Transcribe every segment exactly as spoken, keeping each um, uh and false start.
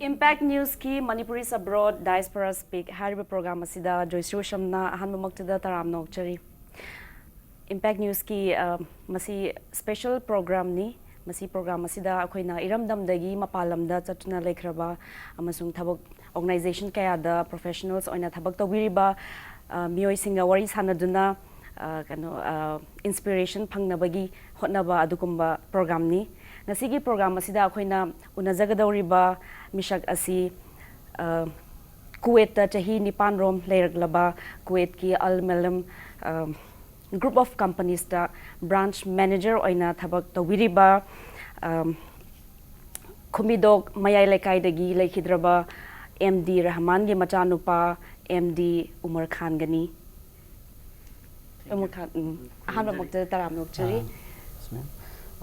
Impact Newsꯀꯤ Manipuri Abroad Diaspora Speak ꯍꯥꯏꯔꯤꯕ program ꯑꯁꯤꯗ ꯖꯣꯏꯁ꯭ꯔꯤ ꯋꯥꯁꯝꯅ ꯑꯍꯥꯟꯕꯃꯛꯇꯗ ꯇꯔꯥꯝꯅ ꯑꯣꯛꯆꯔꯤ꯫ Impact Newsꯀꯤ, ꯑ, ꯃꯁꯤ special programꯅꯤ꯫ ꯃꯁꯤ program ꯑꯁꯤꯗ ꯑꯩꯈꯣꯏꯅ ꯏꯔꯝꯗꯝꯗꯒꯤ ꯃꯄꯥꯟ ꯂꯝꯗ ꯆꯠꯇꯨꯅ ꯂꯩꯈ꯭ꯔꯕ ꯑꯃꯁꯨꯡ ꯊꯕꯛ organization ꯀꯌꯥꯗ professionals ꯑꯣꯏꯅ ꯊꯕꯛ ꯇꯧꯕꯤꯔꯤꯕ, ꯑ, ꯃꯤꯑꯣꯏꯁꯤꯡꯒ ꯋꯥꯔꯤ ꯁꯥꯟꯅꯗꯨꯅ, ꯑ, ꯀꯩꯅꯣ, ꯑ, inspiration ꯐꯪꯅꯕꯒꯤ ꯍꯣꯠꯅꯕ ꯑꯗꯨꯒꯨꯝꯕ programꯅꯤ꯫ ꯉꯁꯤꯒꯤ program ꯑꯁꯤꯗ ꯑꯩꯈꯣꯏꯅ ꯎꯅꯖꯒꯗꯧꯔꯤꯕ ꯃꯤꯁꯛ ꯑꯁꯤ, ꯑ, ꯀꯨꯋꯦꯠꯇ ꯆꯍꯤ ꯅꯤꯄꯥꯟ ꯔꯣꯝ ꯂꯩꯔꯛꯂꯕ ꯀꯨꯋꯦꯠꯀꯤ Al Malam, ꯑ, group of companiesꯇ branch manager ꯑꯣꯏꯅ ꯊꯕꯛ ꯇꯧꯕꯤꯔꯤꯕ, ꯑ, ꯈꯨꯃꯤꯗꯣꯛ ꯃꯌꯥꯏ ꯂꯩꯀꯥꯏꯗꯒꯤ ꯂꯩꯈꯤꯗ꯭ꯔꯕ M D ꯔꯍꯃꯥꯟꯒꯤ ꯃꯆꯥꯅꯨꯄꯥ M D ꯎꯃꯔ ꯈꯥꯟꯒꯅꯤ꯫ ꯎꯃꯔ ꯈꯥꯟ, ꯎꯝ, ꯑꯍꯥꯟꯕꯃꯛꯇꯗ ꯇꯔꯥꯝꯅ ꯑꯣꯛꯆꯔꯤ꯫ ꯑꯥ, yes, ma'am.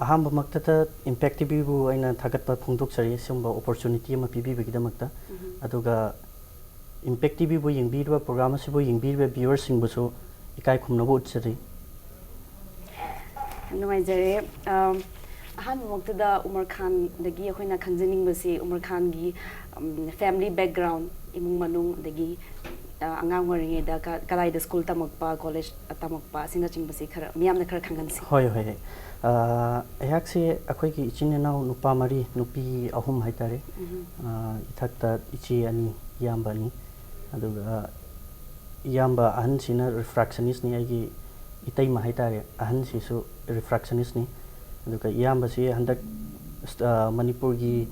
ꯑꯍꯥꯟꯕꯃꯛꯇꯗ Impact TVꯕꯨ ꯑꯩꯅ ꯊꯥꯒꯠꯄ ꯐꯣꯡꯗꯣꯛꯆꯔꯤ, ꯁꯤꯒꯨꯝꯕ opportunity ꯑꯃ ꯄꯤꯕꯤꯕꯒꯤꯗꯃꯛꯇ꯫ ꯎꯝ꯫ ꯑꯗꯨꯒ Impact TVꯕꯨ ꯌꯦꯡꯕꯤꯔꯤꯕ, program ꯑꯁꯤꯕꯨ ꯌꯦꯡꯕꯤꯔꯤꯕ viewerꯁꯤꯡꯕꯨꯁꯨ ꯏꯀꯥꯏ ꯈꯨꯝꯅꯕ ꯎꯠꯆꯔꯤ꯫ ꯅꯨꯡꯉꯥꯏꯖꯔꯦ꯫ ꯑꯝ, ꯑꯍꯥꯟꯕꯃꯛꯇꯗ ꯎꯃꯔ ꯈꯥꯟꯗꯒꯤ ꯑꯩꯈꯣꯏꯅ ꯈꯪꯖꯅꯤꯡꯕꯁꯤ ꯎꯃꯔ ꯈꯥꯟꯒꯤ, ꯑꯝ, family background, ꯏꯃꯨꯡ ꯃꯅꯨꯡ, ꯑꯗꯒꯤ, ꯑ, ꯑꯉꯥꯡ ꯑꯣꯏꯔꯤꯉꯩꯗ ꯀ-, ꯀꯗꯥꯏꯗ school ꯇꯝꯃꯛꯄ, college ꯇꯝꯃꯛꯄ ꯑꯁꯤꯅꯆꯤꯡꯕꯁꯤ ꯈꯔ, ꯃꯤꯌꯥꯝꯅ ꯈꯔ ꯈꯪꯍꯟꯁꯤ꯫ ꯍꯣꯏ, ꯍꯣꯏ, ꯍꯣꯏ꯫ ꯑ, ꯑꯩꯍꯥꯛꯁꯦ ꯑꯩꯈꯣꯏꯒꯤ ꯏꯆꯤꯟ ꯏꯅꯥꯎ ꯅꯨꯄꯥ ꯃꯔꯤ, ꯅꯨꯄꯤ ꯑꯍꯨꯝ ꯍꯥꯏꯇꯥꯔꯦ꯫ ꯎꯝ꯫ ꯑ, ꯏꯊꯛꯇ ꯏꯆꯦ ꯑꯅꯤ, ꯏꯌꯥꯝꯕ ꯑꯅꯤ꯫ ꯑꯗꯨꯒ ꯏꯌꯥꯝꯕ ꯑꯍꯟꯁꯤꯅ refractionistꯅꯤ, ꯑꯩꯒꯤ ꯏꯇꯩꯃ ꯍꯥꯏꯇꯥꯔꯦ, ꯑꯍꯟꯁꯤꯁꯨ refractionistꯅꯤ꯫ ꯑꯗꯨꯒ ꯏꯌꯥꯝꯕꯁꯤ ꯍꯟꯗꯛ, ꯑ, ꯃꯅꯤꯄꯨꯔꯒꯤ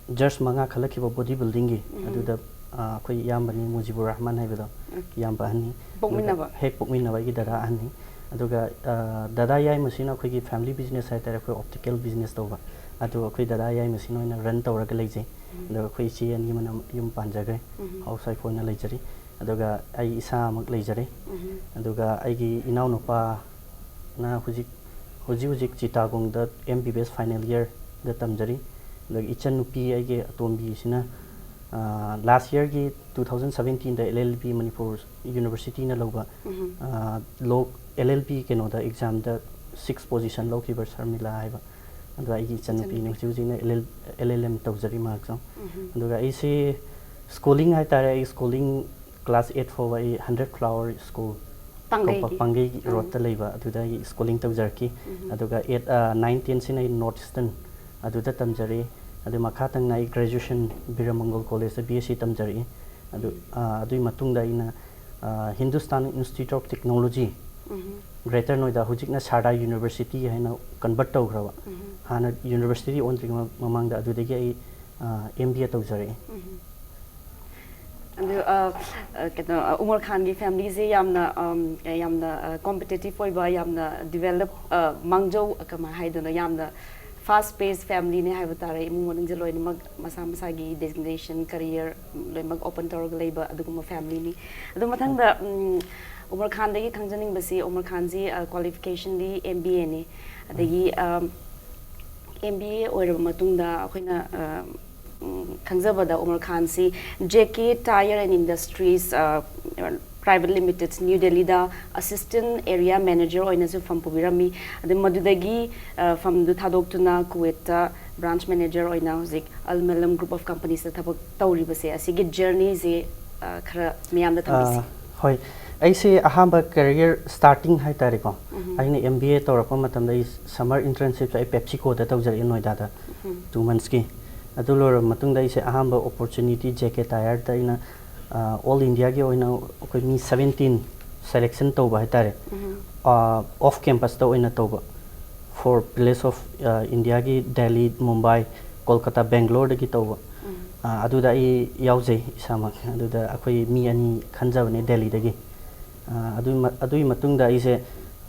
judge ꯃꯉꯥ ꯈꯜꯂꯛꯈꯤꯕ body buildingꯒꯤ, ꯎꯝ꯫ ꯑꯗꯨꯗ, ꯑ, ꯑꯩꯈꯣꯏ ꯏꯌꯥꯝꯕꯅꯤ, ꯃꯨꯖꯤꯕꯨꯔ ꯔꯍꯃꯥꯟ ꯍꯥꯏꯕꯗꯣ, ꯎꯝ꯫ ꯏꯌꯥꯝꯕ ꯑꯍꯟꯅꯤ꯫ ꯑꯗꯨꯒ ꯄꯣꯛꯃꯤꯟꯅꯕ? ꯍꯦꯛ ꯄꯣꯛꯃꯤꯟꯅꯕ ꯑꯩꯒꯤ ꯗꯗꯥ ꯑꯍꯟꯅꯤ꯫ ꯑꯗꯨꯒ, ꯑ, ꯗꯗꯥ ꯌꯥꯏꯃꯁꯤꯅ ꯑꯩꯈꯣꯏꯒꯤ family business ꯍꯥꯏꯇꯥꯔꯦ, ꯑꯩꯈꯣꯏ optical business ꯇꯧꯕ꯫ ꯑꯗꯨ ꯑꯩꯈꯣꯏ ꯗꯗꯥ ꯌꯥꯏꯃꯁꯤꯅ ꯑꯣꯏꯅ run ꯇꯧꯔꯒ ꯂꯩꯖꯩ꯫ ꯎꯝ꯫ ꯑꯗꯨꯒ ꯑꯩꯈꯣꯏ ꯏꯆꯦ ꯑꯅꯤ ꯑꯃꯅ ꯌꯨꯝ ꯄꯥꯟꯖꯈ꯭ꯔꯦ꯫ ꯎꯝ꯫ Housewife ꯑꯣꯏꯅ ꯂꯩꯖꯔꯤ꯫ ꯑꯗꯨꯒ ꯑꯩ ꯏꯁꯥꯃꯛ ꯂꯩꯖꯔꯤ꯫ ꯎꯝ꯫ ꯑꯗꯨꯒ ꯑꯩꯒꯤ ꯏꯅꯥꯎꯅꯨꯄꯥꯅ ꯍꯧꯖꯤꯛ, ꯍꯧꯖꯤꯛ ꯍꯧꯖꯤꯛ ꯆꯤꯇꯥꯒꯣꯡꯗ M B B S final yearꯗ ꯇꯝꯖꯔꯤ꯫ ꯑꯗꯨꯒ ꯏꯆꯟꯅꯨꯄꯤ ꯑꯩꯒꯤ ꯑꯇꯣꯝꯕꯤꯁꯤꯅ, ꯑ, last yearꯒꯤ two thousand seventeenꯗ L L B Manipur Universityꯅ ꯂꯧꯕ, ꯎꯝ꯫ ꯑ, law, L L B ꯀꯩꯅꯣꯗ examꯗ six position ꯂꯧꯈꯤꯕ ꯁꯔꯃꯤꯂꯥ ꯍꯥꯏꯕ꯫ ꯑꯗꯨꯒ ꯑꯩꯒꯤ ꯏꯆꯟꯅꯨꯄꯤꯅꯤ, ꯍꯧꯖꯤꯛ ꯍꯧꯖꯤꯛꯅ L L L L M ꯇꯧꯖꯔꯤ ꯃꯍꯥꯛꯁꯨ꯫ ꯑꯗꯨꯒ ꯑꯩꯁꯤ schooling ꯍꯥꯏꯇꯥꯔꯦ, ꯑꯩ schooling class eight ꯐꯥꯎꯕ ꯑꯩ Hundred Flower School, ꯄꯥꯡꯒꯩꯒꯤ? ꯄꯥꯡꯒꯩ ꯎꯝ꯫ ꯔꯣꯗꯇ ꯂꯩꯕ, ꯑꯗꯨꯗ ꯑꯩ schooling ꯇꯧꯖꯔꯛꯈꯤ꯫ ꯎꯝ꯫ ꯑꯗꯨꯒ eight, ꯑ, nine, ten ꯁꯤꯅ ꯑꯩ North Eastern ꯑꯗꯨꯗ ꯇꯝꯖꯔꯛꯏ꯫ ꯑꯗꯨ ꯃꯈꯥ ꯊꯪꯅ ꯑꯩ graduation ꯕꯤꯔ ꯃꯪꯒꯣꯜ ꯀꯣꯂꯦꯖꯇ B S C ꯇꯝꯖꯔꯛꯏ꯫ ꯑꯗꯨ, ꯎꯝ꯫ ꯑ, ꯑꯗꯨꯒꯤ ꯃꯇꯨꯡꯗ ꯑꯩꯅ, ꯑ, Hindustan Institute of Technology, um. Greater Noida, ꯍꯧꯖꯤꯛꯅ ꯁꯥꯔꯗꯥ University ꯍꯥꯏꯅ convert ꯇꯧꯈ꯭ꯔꯕ꯫ ꯎꯝ꯫ ꯍꯥꯟꯅ university ꯑꯣꯟꯗ꯭ꯔꯤꯉꯩ ꯃꯃꯥꯡꯗ ꯑꯗꯨꯗꯒꯤ ꯑꯩ, ꯑ, M B A ꯇꯧꯖꯔꯛꯏ꯫ ꯎꯝ꯫ ꯑꯗꯨ, ꯑ, ꯑ, ꯀꯩꯅꯣ, ꯑ, ꯎꯃꯔ ꯈꯥꯟꯒꯤ familyꯁꯦ ꯌꯥꯝꯅ, ꯑꯝ, ꯌꯥꯝꯅ, ꯑ, competitive ꯑꯣꯏꯕ, ꯌꯥꯝꯅ develop, ꯑ, ꯃꯥꯡꯖꯧ, ꯀꯃꯥꯏ ꯍꯥꯏꯗꯣꯏꯅꯣ, ꯌꯥꯝꯅ fast paced familyꯅꯦ ꯍꯥꯏꯕ ꯇꯥꯔꯦ꯫ ꯏꯃꯨꯡ ꯃꯅꯨꯡꯁꯦ ꯂꯣꯏꯅꯃꯛ ꯃꯁꯥ ꯃꯁꯥꯒꯤ designation, career ꯂꯣꯏꯅꯃꯛ open ꯇꯧꯔꯒ ꯂꯩꯕ ꯑꯗꯨꯒꯨꯝꯕ familyꯅꯤ꯫ ꯑꯗꯨ ꯃꯊꯪꯗ, ꯎꯝ, ꯎꯃꯔ ꯈꯥꯟꯗꯒꯤ ꯈꯪꯖꯅꯤꯡꯕꯁꯤ, ꯎꯃꯔ ꯈꯥꯟꯁꯤ, ꯑ, qualificationꯗꯤ M B Aꯅꯤ꯫ ꯑꯗꯒꯤ, ꯑꯝ, M B A ꯑꯣꯏꯔꯕ ꯃꯇꯨꯡꯗ ꯑꯩꯈꯣꯏꯅ, ꯑ, ꯎꯝ, ꯈꯪꯖꯕꯗ Umar ꯈꯥꯟꯁꯤ J K Tyre and Industries, ꯑ, Private Limited, New Delhiꯗ Assistant Area Manager ꯑꯣꯏꯅꯁꯨ ꯐꯝ ꯄꯨꯕꯤꯔꯝꯃꯤ꯫ ꯑꯗꯨ ꯃꯗꯨꯗꯒꯤ, ꯑ, ꯐꯝꯗꯨ ꯊꯥꯗꯣꯛꯇꯨꯅ ꯀꯨꯋꯦꯠꯇ branch manager ꯑꯣꯏꯅ ꯍꯧꯖꯤꯛ Al Malam Group of Companiesꯇ ꯊꯕꯛ ꯇꯧꯔꯤꯕꯁꯦ, ꯑꯁꯤꯒꯤ journeyꯁꯦ, ꯑ, ꯈꯔ ꯃꯤꯌꯥꯝꯗ ꯊꯝꯕꯤꯁꯤ꯫ ꯑ, ꯍꯣꯏ, ꯑꯩꯁꯦ ꯑꯍꯥꯟꯕ career starting ꯍꯥꯏꯇꯥꯔꯦꯀꯣ, ꯎꯝ꯫ ꯑꯩꯅ M B A ꯇꯧꯔꯛꯄ ꯃꯇꯝꯗ ꯑꯩ summer internshipꯁꯦ ꯑꯩ PepsiCoꯗ ꯇꯧꯖꯔꯛꯑꯦ, ꯅꯣꯏꯗꯥꯗ, ꯎꯝ꯫ Two monthsꯀꯤ꯫ ꯑꯗꯨ ꯂꯣꯏꯔꯕ ꯃꯇꯨꯡꯗ ꯑꯩꯁꯦ ꯑꯍꯥꯟꯕ opportunity J K Tyreꯗ ꯑꯩꯅ, ꯑ, all Indiaꯒꯤ ꯑꯣꯏꯅ ꯑꯩꯈꯣꯏ ꯃꯤ seventeen selection ꯇꯧꯕ ꯍꯥꯏꯇꯥꯔꯦ꯫ ꯎꯝ꯫ ꯑ, off campusꯇ ꯑꯣꯏꯅ ꯇꯧꯕ, for place of, ꯑ, Indiaꯒꯤ Delhi, Mumbai, Kolkata, Bangaloreꯗꯒꯤ ꯇꯧꯕ꯫ ꯎꯝ꯫ ꯑ, ꯑꯗꯨꯗ ꯑꯩ ꯌꯥꯎꯖꯩ ꯏꯁꯥꯃꯛ꯫ ꯑꯗꯨꯗ ꯑꯩꯈꯣꯏ ꯃꯤ ꯑꯅꯤ ꯈꯟꯖꯕꯅꯦ Delhiꯗꯒꯤ꯫ ꯑ, ꯑꯗꯨꯒꯤ ꯃ-, ꯑꯗꯨꯒꯤ ꯃꯇꯨꯡꯗ ꯑꯩꯁꯦ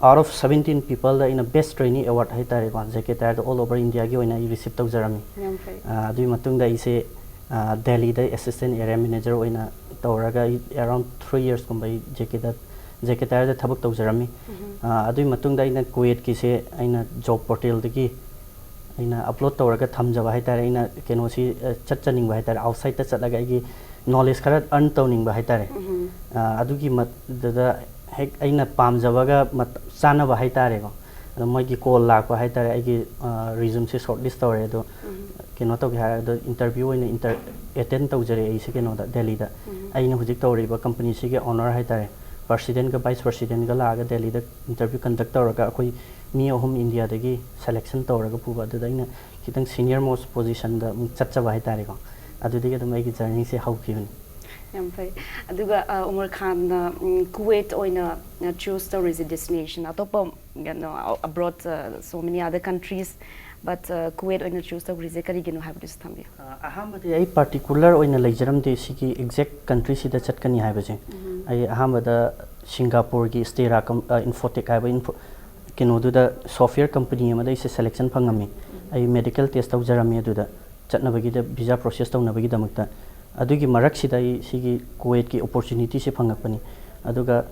out of seventeen peopleꯗ ꯑꯩꯅ Best Trainee Award ꯍꯥꯏꯇꯥꯔꯦꯀꯣ, J K Tyreꯗ all over Indiaꯒꯤ ꯑꯣꯏꯅ ꯑꯩ receive ꯇꯧꯖꯔꯝꯃꯤ꯫ ꯌꯥꯝ ꯐꯩ꯫ ꯑ, ꯑꯗꯨꯒꯤ ꯃꯇꯨꯡꯗ ꯑꯩꯁꯦ, ꯑ, Delhiꯗ Assistant Area Manager ꯑꯣꯏꯅ ꯇꯧꯔꯒ ꯑꯩ around three yearsꯀꯨꯝꯕ ꯑꯩ J Kꯗ, J K Tyreꯗ ꯊꯕꯛ ꯇꯧꯖꯔꯝꯃꯤ꯫ ꯎꯝ꯫ ꯑ, ꯑꯗꯨꯒꯤ ꯃꯇꯨꯡꯗ ꯑꯩꯅ ꯀꯨꯋꯦꯠꯀꯤꯁꯦ ꯑꯩꯅ job portalꯗꯒꯤ ꯑꯩꯅ upload ꯇꯧꯔꯒ ꯊꯝꯖꯕ ꯍꯥꯏꯇꯥꯔꯦ꯫ ꯑꯩꯅ ꯀꯩꯅꯣꯁꯤ, ꯑ, ꯆꯠꯆꯅꯤꯡꯕ ꯍꯥꯏꯇꯥꯔꯦ, outsideꯇ ꯆꯠꯂꯒ ꯑꯩꯒꯤ knowledge ꯈꯔ earn ꯇꯧꯅꯤꯡꯕ ꯍꯥꯏꯇꯥꯔꯦ꯫ ꯎꯝ꯫ ꯑ, ꯑꯗꯨꯒꯤ ꯃꯠ-, ꯗꯨꯗ ꯍꯦꯛ ꯑꯩꯅ ꯄꯥꯝꯖꯕꯒ ꯃꯠ-, ꯆꯥꯟꯅꯕ ꯍꯥꯏꯇꯥꯔꯦꯀꯣ꯫ ꯑꯗꯣ ꯃꯣꯏꯒꯤ ꯀꯣꯜ ꯂꯥꯛꯄ ꯍꯥꯏꯇꯥꯔꯦ, ꯑꯩꯒꯤ ꯔꯤꯖꯨꯝꯁꯦ ꯁꯣꯔꯠ ꯂꯤꯁ ꯇꯧꯔꯦ, ꯑꯗꯣ ꯀꯩꯅꯣ ꯇꯧꯒꯦ ꯍꯥꯏꯔꯒ ꯏꯟꯇꯔꯚ꯭ꯌꯨ ꯑꯣꯏꯅ ꯏꯟꯇꯔ ꯑꯦꯇꯦꯟ ꯇꯧꯖꯔꯦ ꯑꯩꯁꯦ ꯀꯩꯅꯣꯗ, ꯗꯦꯜꯂꯤꯗ꯫ ꯑꯩꯅ ꯍꯧꯖꯤꯛ ꯇꯧꯔꯤꯕ ꯀꯝꯄꯅꯤꯁꯤꯒꯤ ꯑꯣꯅꯔ ꯍꯥꯏꯇꯥꯔꯦ, ꯄ꯭ꯔꯁꯤꯗꯦꯟꯒ ꯚꯥꯏꯁ ꯄ꯭ꯔꯁꯤꯗꯦꯟꯒ ꯂꯥꯛꯑꯒ ꯗꯦꯜꯂꯤꯗ ꯏꯟꯇꯔꯚ꯭ꯌꯨ ꯀꯟꯗꯛ ꯇꯧꯔꯒ ꯑꯩꯈꯣꯏ ꯃꯤ ꯑꯍꯨꯝ ꯏꯟꯗꯤꯌꯥꯗꯒꯤ ꯁꯦꯂꯦꯛꯁꯟ ꯇꯧꯔꯒ ꯄꯨꯕ, ꯑꯗꯨꯗ ꯑꯩꯅ ꯈꯤꯇꯪ ꯁꯤꯅꯤꯌꯔ ꯃꯣꯁ ꯄꯣꯖꯤꯁꯟꯗ ꯑꯃꯨꯛ ꯆꯠꯆꯕ ꯍꯥꯏꯇꯥꯔꯦꯀꯣ꯫ ꯑꯗꯨꯗꯒꯤ ꯑꯗꯨꯝ ꯑꯩꯒꯤ ꯖꯔꯅꯤꯁꯦ ꯍꯧꯈꯤꯕꯅꯤ꯫ ꯌꯥꯝ ꯐꯩ꯫ ꯑꯗꯨꯒ ꯑ, ꯎꯃꯔ ꯈꯥꯟꯅ ꯎꯝ, ꯀꯨꯋꯦꯠ ꯑꯣꯏꯅ ꯆꯨꯁ ꯇꯧꯔꯤꯁꯦ ꯗꯦꯁꯇꯤꯅꯦꯁꯟ ꯑꯇꯣꯞꯄ ꯀꯩꯅꯣ ꯑꯕ꯭ꯔꯣꯗ, so many other countries, but ꯀꯨꯋꯦꯠ ꯑꯣꯏꯅ ꯆꯨꯁ ꯇꯧꯔꯤꯁꯦ ꯀꯔꯤꯒꯤꯅꯣ ꯍꯥꯏꯕꯗꯨꯁꯨ ꯊꯝꯕꯤꯌꯨ꯫ ꯑ, ꯑꯍꯥꯟꯕꯗꯤ ꯑꯩ ꯄꯥꯔꯇꯤꯀꯨꯂꯔ ꯑꯣꯏꯅ ꯂꯩꯖꯔꯝꯗꯦ ꯁꯤꯒꯤ ꯑꯦꯛꯖꯦꯛ ꯀꯟꯇ꯭ꯔꯤꯁꯤꯗ ꯆꯠꯀꯅꯤ ꯍꯥꯏꯕꯁꯦ꯫ ꯑꯩ ꯑꯍꯥꯟꯕꯗ ꯁꯤꯡꯒꯥꯄꯨꯔꯒꯤ ꯁ꯭ꯇꯦꯔꯥ ꯀꯝ-, ꯑ, ꯏꯟꯐꯣꯇꯦꯛ ꯍꯥꯏꯕ ꯏꯟꯐꯣ-, ꯀꯩꯅꯣꯗꯨꯗ, ꯁꯣꯐꯋꯦꯌꯔ ꯀꯝꯄꯅꯤ ꯑꯃꯗ ꯑꯩꯁꯦ ꯁꯦꯂꯦꯛꯁꯟ ꯐꯪꯉꯝꯃꯤ꯫ ꯑꯩ ꯃꯦꯗꯤꯀꯦꯜ ꯇꯦꯁ ꯇꯧꯖꯔꯝꯃꯤ ꯑꯗꯨꯗ, ꯆꯠꯅꯕꯒꯤꯗ, ꯚꯤꯖꯥ ꯄ꯭ꯔꯣꯁꯦꯁ ꯇꯧꯅꯕꯒꯤꯗꯃꯛꯇ꯫ ꯑꯗꯨꯒꯤ ꯃꯔꯛꯁꯤꯗ ꯑꯩ ꯁꯤꯒꯤ ꯀꯨꯋꯦꯠꯀꯤ ꯑꯣꯄꯣꯔꯆꯨꯅꯤꯇꯤꯁꯦ ꯐꯪꯉꯛꯄꯅꯤ꯫ ꯑꯗꯨꯒ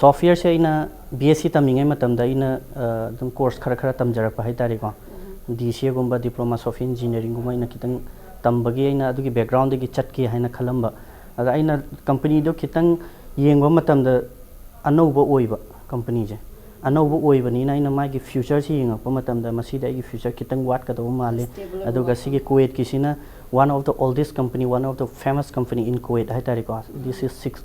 ꯁꯣꯐꯋꯦꯌꯔꯁꯦ ꯑꯩꯅ ꯕꯤ ꯑꯦꯁ ꯁꯤ ꯇꯝꯃꯤꯉꯩ ꯃꯇꯝꯗ ꯑꯩꯅ, ꯑ, ꯑꯗꯨꯝ ꯀꯣꯔꯁ ꯈꯔ ꯈꯔ ꯇꯝꯖꯔꯛꯄ ꯍꯥꯏꯇꯥꯔꯦꯀꯣ꯫ ꯗꯤ ꯁꯤ ꯑꯦꯒꯨꯝꯕ, ꯗꯤꯄ꯭ꯂꯣꯃꯥ ꯁꯣꯐꯋꯦꯌꯔ ꯏꯟꯖꯤꯅꯤꯌꯥꯔꯤꯡꯒꯨꯝꯕ ꯑꯩꯅ ꯈꯤꯇꯪ ꯇꯝꯕꯒꯤ ꯑꯩꯅ ꯑꯗꯨꯒꯤ ꯕꯦꯛꯒ꯭ꯔꯥꯎꯟꯗꯒꯤ ꯆꯠꯀꯦ ꯍꯥꯏꯅ ꯈꯜꯂꯝꯕ꯫ ꯑꯗ ꯑꯩꯅ ꯀꯝꯄꯅꯤꯗꯣ ꯈꯤꯇꯪ ꯌꯦꯡꯕ ꯃꯇꯝꯗ ꯑꯅꯧꯕ ꯑꯣꯏꯕ ꯀꯝꯄꯅꯤꯁꯦ꯫ ꯑꯅꯧꯕ ꯑꯣꯏꯕꯅꯤꯅ ꯑꯩꯅ ꯃꯥꯒꯤ ꯐ꯭ꯌꯨꯆꯔꯁꯤ ꯌꯦꯡꯉꯛꯄ ꯃꯇꯝꯗ ꯃꯁꯤꯗ ꯑꯩꯒꯤ ꯐ꯭ꯌꯨꯆꯔ ꯈꯤꯇꯪ ꯋꯥꯠꯀꯗꯧꯕ ꯃꯥꯜꯂꯦ꯫ Stable ꯑꯗꯨꯒ ꯑꯣꯏꯕ ꯁꯤꯒꯤ ꯀꯨꯋꯦꯠꯀꯤꯁꯤꯅ one of the oldest company, one of the famous company in Kuwait ꯍꯥꯏꯇꯥꯔꯦꯀꯣ꯫ This is six,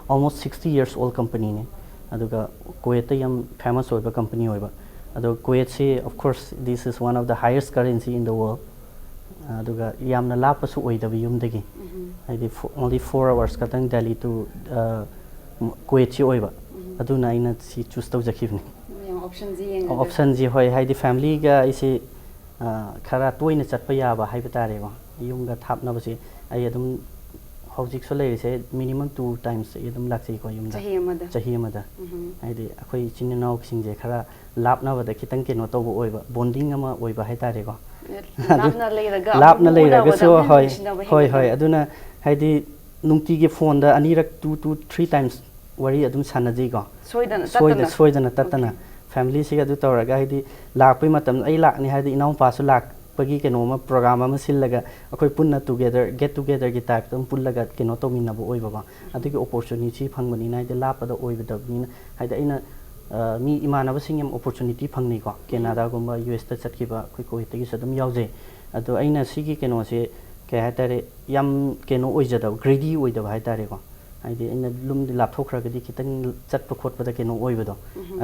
almost sixty years old companyꯅꯤ꯫ ꯑꯗꯨꯒ ꯀꯨꯋꯦꯠꯇ ꯌꯥꯝ ꯐꯦꯃꯁ ꯑꯣꯏꯕ ꯀꯝꯄꯅꯤ ꯑꯣꯏꯕ꯫ ꯑꯗꯣ ꯀꯨꯋꯦꯠꯁꯤ, of course, this is one of the highest currency in the world꯫ ꯑꯗꯨꯒ ꯌꯥꯝꯅ ꯂꯥꯞꯄꯁꯨ ꯑꯣꯏꯗꯕ ꯌꯨꯝꯗꯒꯤ, ꯍꯥꯏꯗꯤ, only four hours ꯈꯛꯇꯪ, ꯗꯦꯜꯂꯤ to ꯀꯨꯋꯦꯠꯁꯤ ꯑꯣꯏꯕ꯫ ꯑꯗꯨꯅ ꯑꯩꯅ ꯁꯤ ꯆꯨꯁ ꯇꯧꯖꯈꯤꯕꯅꯤ꯫ ꯌꯥꯝ ꯑꯣꯞꯁꯟꯁꯤ ꯌꯦꯡꯉꯒ꯫ ꯑꯣꯞꯁꯟꯁꯤ, ꯍꯣꯏ, ꯍꯥꯏꯗꯤ ꯐꯦꯃꯤꯂꯤꯒ ꯑꯩꯁꯤ, ꯑ, ꯈꯔ ꯇꯣꯏꯅ ꯆꯠꯄ ꯌꯥꯕ ꯍꯥꯏꯕ ꯇꯥꯔꯦꯀꯣ꯫ ꯌꯨꯝꯒ ꯊꯥꯞꯅꯕꯁꯦ ꯑꯩ ꯑꯗꯨꯝ, ꯍꯧꯖꯤꯛꯁꯨ ꯂꯩꯔꯤꯁꯦ, minimum two times ꯑꯩ ꯑꯗꯨꯝ ꯂꯥꯛꯆꯩꯀꯣ ꯌꯨꯝꯗ꯫ ꯆꯍꯤ ꯑꯃꯗ? ꯆꯍꯤ ꯑꯃꯗ꯫ ꯎꯝ꯫ ꯍꯥꯏꯗꯤ ꯑꯩꯈꯣꯏ ꯏꯆꯤꯟ ꯏꯅꯥꯎꯁꯤꯡꯁꯦ ꯈꯔ ꯂꯥꯞꯅꯕꯗ ꯈꯤꯇꯪ ꯀꯩꯅꯣ ꯇꯧꯕ ꯑꯣꯏꯕ, ꯕꯣꯟꯗꯤꯡ ꯑꯃ ꯑꯣꯏꯕ ꯍꯥꯏꯇꯥꯔꯦꯀꯣ꯫ ꯂꯥꯞꯅ ꯂꯩꯔꯒ ꯂꯥꯞꯅ ꯑꯃꯨꯛ ꯂꯩꯔꯒꯁꯨ, ꯎꯅꯕꯗ ꯑꯃꯨꯛ ꯍꯣꯏ, ꯅꯨꯡꯁꯤꯅꯕ ꯍꯣꯏ, ꯍꯣꯏ꯫ ꯍꯦꯟꯒꯠꯂꯛꯄ꯫ ꯑꯗꯨꯅ ꯍꯥꯏꯗꯤ ꯅꯨꯡꯇꯤꯒꯤ ꯐꯣꯟꯗ ꯑꯅꯤꯔꯛ, two to three times ꯋꯥꯔꯤ ꯑꯗꯨꯝ ꯁꯥꯟꯅꯖꯩꯀꯣ꯫ ꯁꯣꯏꯗꯅ ꯁꯣꯏꯗ-, ꯇꯠꯇꯅ? ꯁꯣꯏꯗꯅ ꯇꯠꯇꯅ꯫ ꯐꯦꯃꯤꯂꯤꯁꯤꯒ ꯑꯗꯨ ꯇꯧꯔꯒ, ꯍꯥꯏꯗꯤ ꯂꯥꯛꯄꯩ ꯃꯇꯝꯗ ꯑꯩ ꯂꯥꯛꯅꯤ ꯍꯥꯏꯔꯗꯤ ꯏꯅꯥꯎꯄꯥꯁꯨ ꯂꯥꯛꯄꯒꯤ ꯀꯩꯅꯣ ꯑꯃ, ꯄ꯭ꯔꯣꯒ꯭ꯔꯥꯝ ꯑꯃ ꯁꯤꯜꯂꯒ ꯑꯩꯈꯣꯏ ꯄꯨꯟꯅ ꯇꯨꯒꯦꯗꯔ, ꯒꯦꯠ ꯇꯨꯒꯦꯗꯔꯒꯤ ꯇꯥꯏꯞꯇ ꯑꯗꯨꯝ ꯄꯨꯜꯂꯒ ꯀꯩꯅꯣ ꯇꯧꯃꯤꯟꯅꯕ ꯑꯣꯏꯕꯀꯣ꯫ ꯑꯗꯨꯒꯤ ꯑꯣꯄꯣꯔꯆꯨꯅꯤꯇꯤ ꯐꯪꯕꯅꯤꯅ, ꯍꯥꯏꯗꯤ ꯂꯥꯞꯄꯗ ꯑꯣꯏꯕꯗꯕꯅꯤꯅ, ꯍꯥꯏꯗꯤ ꯑꯩꯅ ꯑ, ꯃꯤ ꯏꯃꯥꯟꯅꯕꯁꯤꯡ ꯌꯥꯝ ꯑꯣꯄꯣꯔꯆꯨꯅꯤꯇꯤ ꯐꯪꯅꯩꯀꯣ꯫ ꯀꯦꯅꯥꯗꯥꯒꯨꯝꯕ, ꯌꯨ ꯑꯦꯁꯇ ꯆꯠꯈꯤꯕ, ꯑꯩꯈꯣꯏ ꯀꯨꯋꯦꯠꯇꯒꯤꯁꯨ ꯑꯗꯨꯝ ꯌꯥꯎꯖꯩ꯫ ꯑꯗꯣ ꯑꯩꯅ ꯁꯤꯒꯤ ꯀꯩꯅꯣꯁꯦ, ꯀꯩ ꯍꯥꯏꯇꯥꯔꯦ, ꯌꯥꯝ ꯀꯩꯅꯣ ꯑꯣꯏꯖꯗꯕ, ꯒ꯭ꯔꯤꯗꯤ ꯑꯣꯏꯗꯕ ꯍꯥꯏꯇꯥꯔꯦꯀꯣ꯫ ꯍꯥꯏꯗꯤ ꯑꯩꯅ ꯂꯨꯝꯗꯤ ꯂꯥꯞꯊꯣꯛꯈ꯭ꯔꯒꯗꯤ ꯈꯤꯇꯪ ꯆꯠꯄ ꯈꯣꯠꯄꯗ ꯀꯩꯅꯣ ꯑꯣꯏꯕꯗꯣ꯫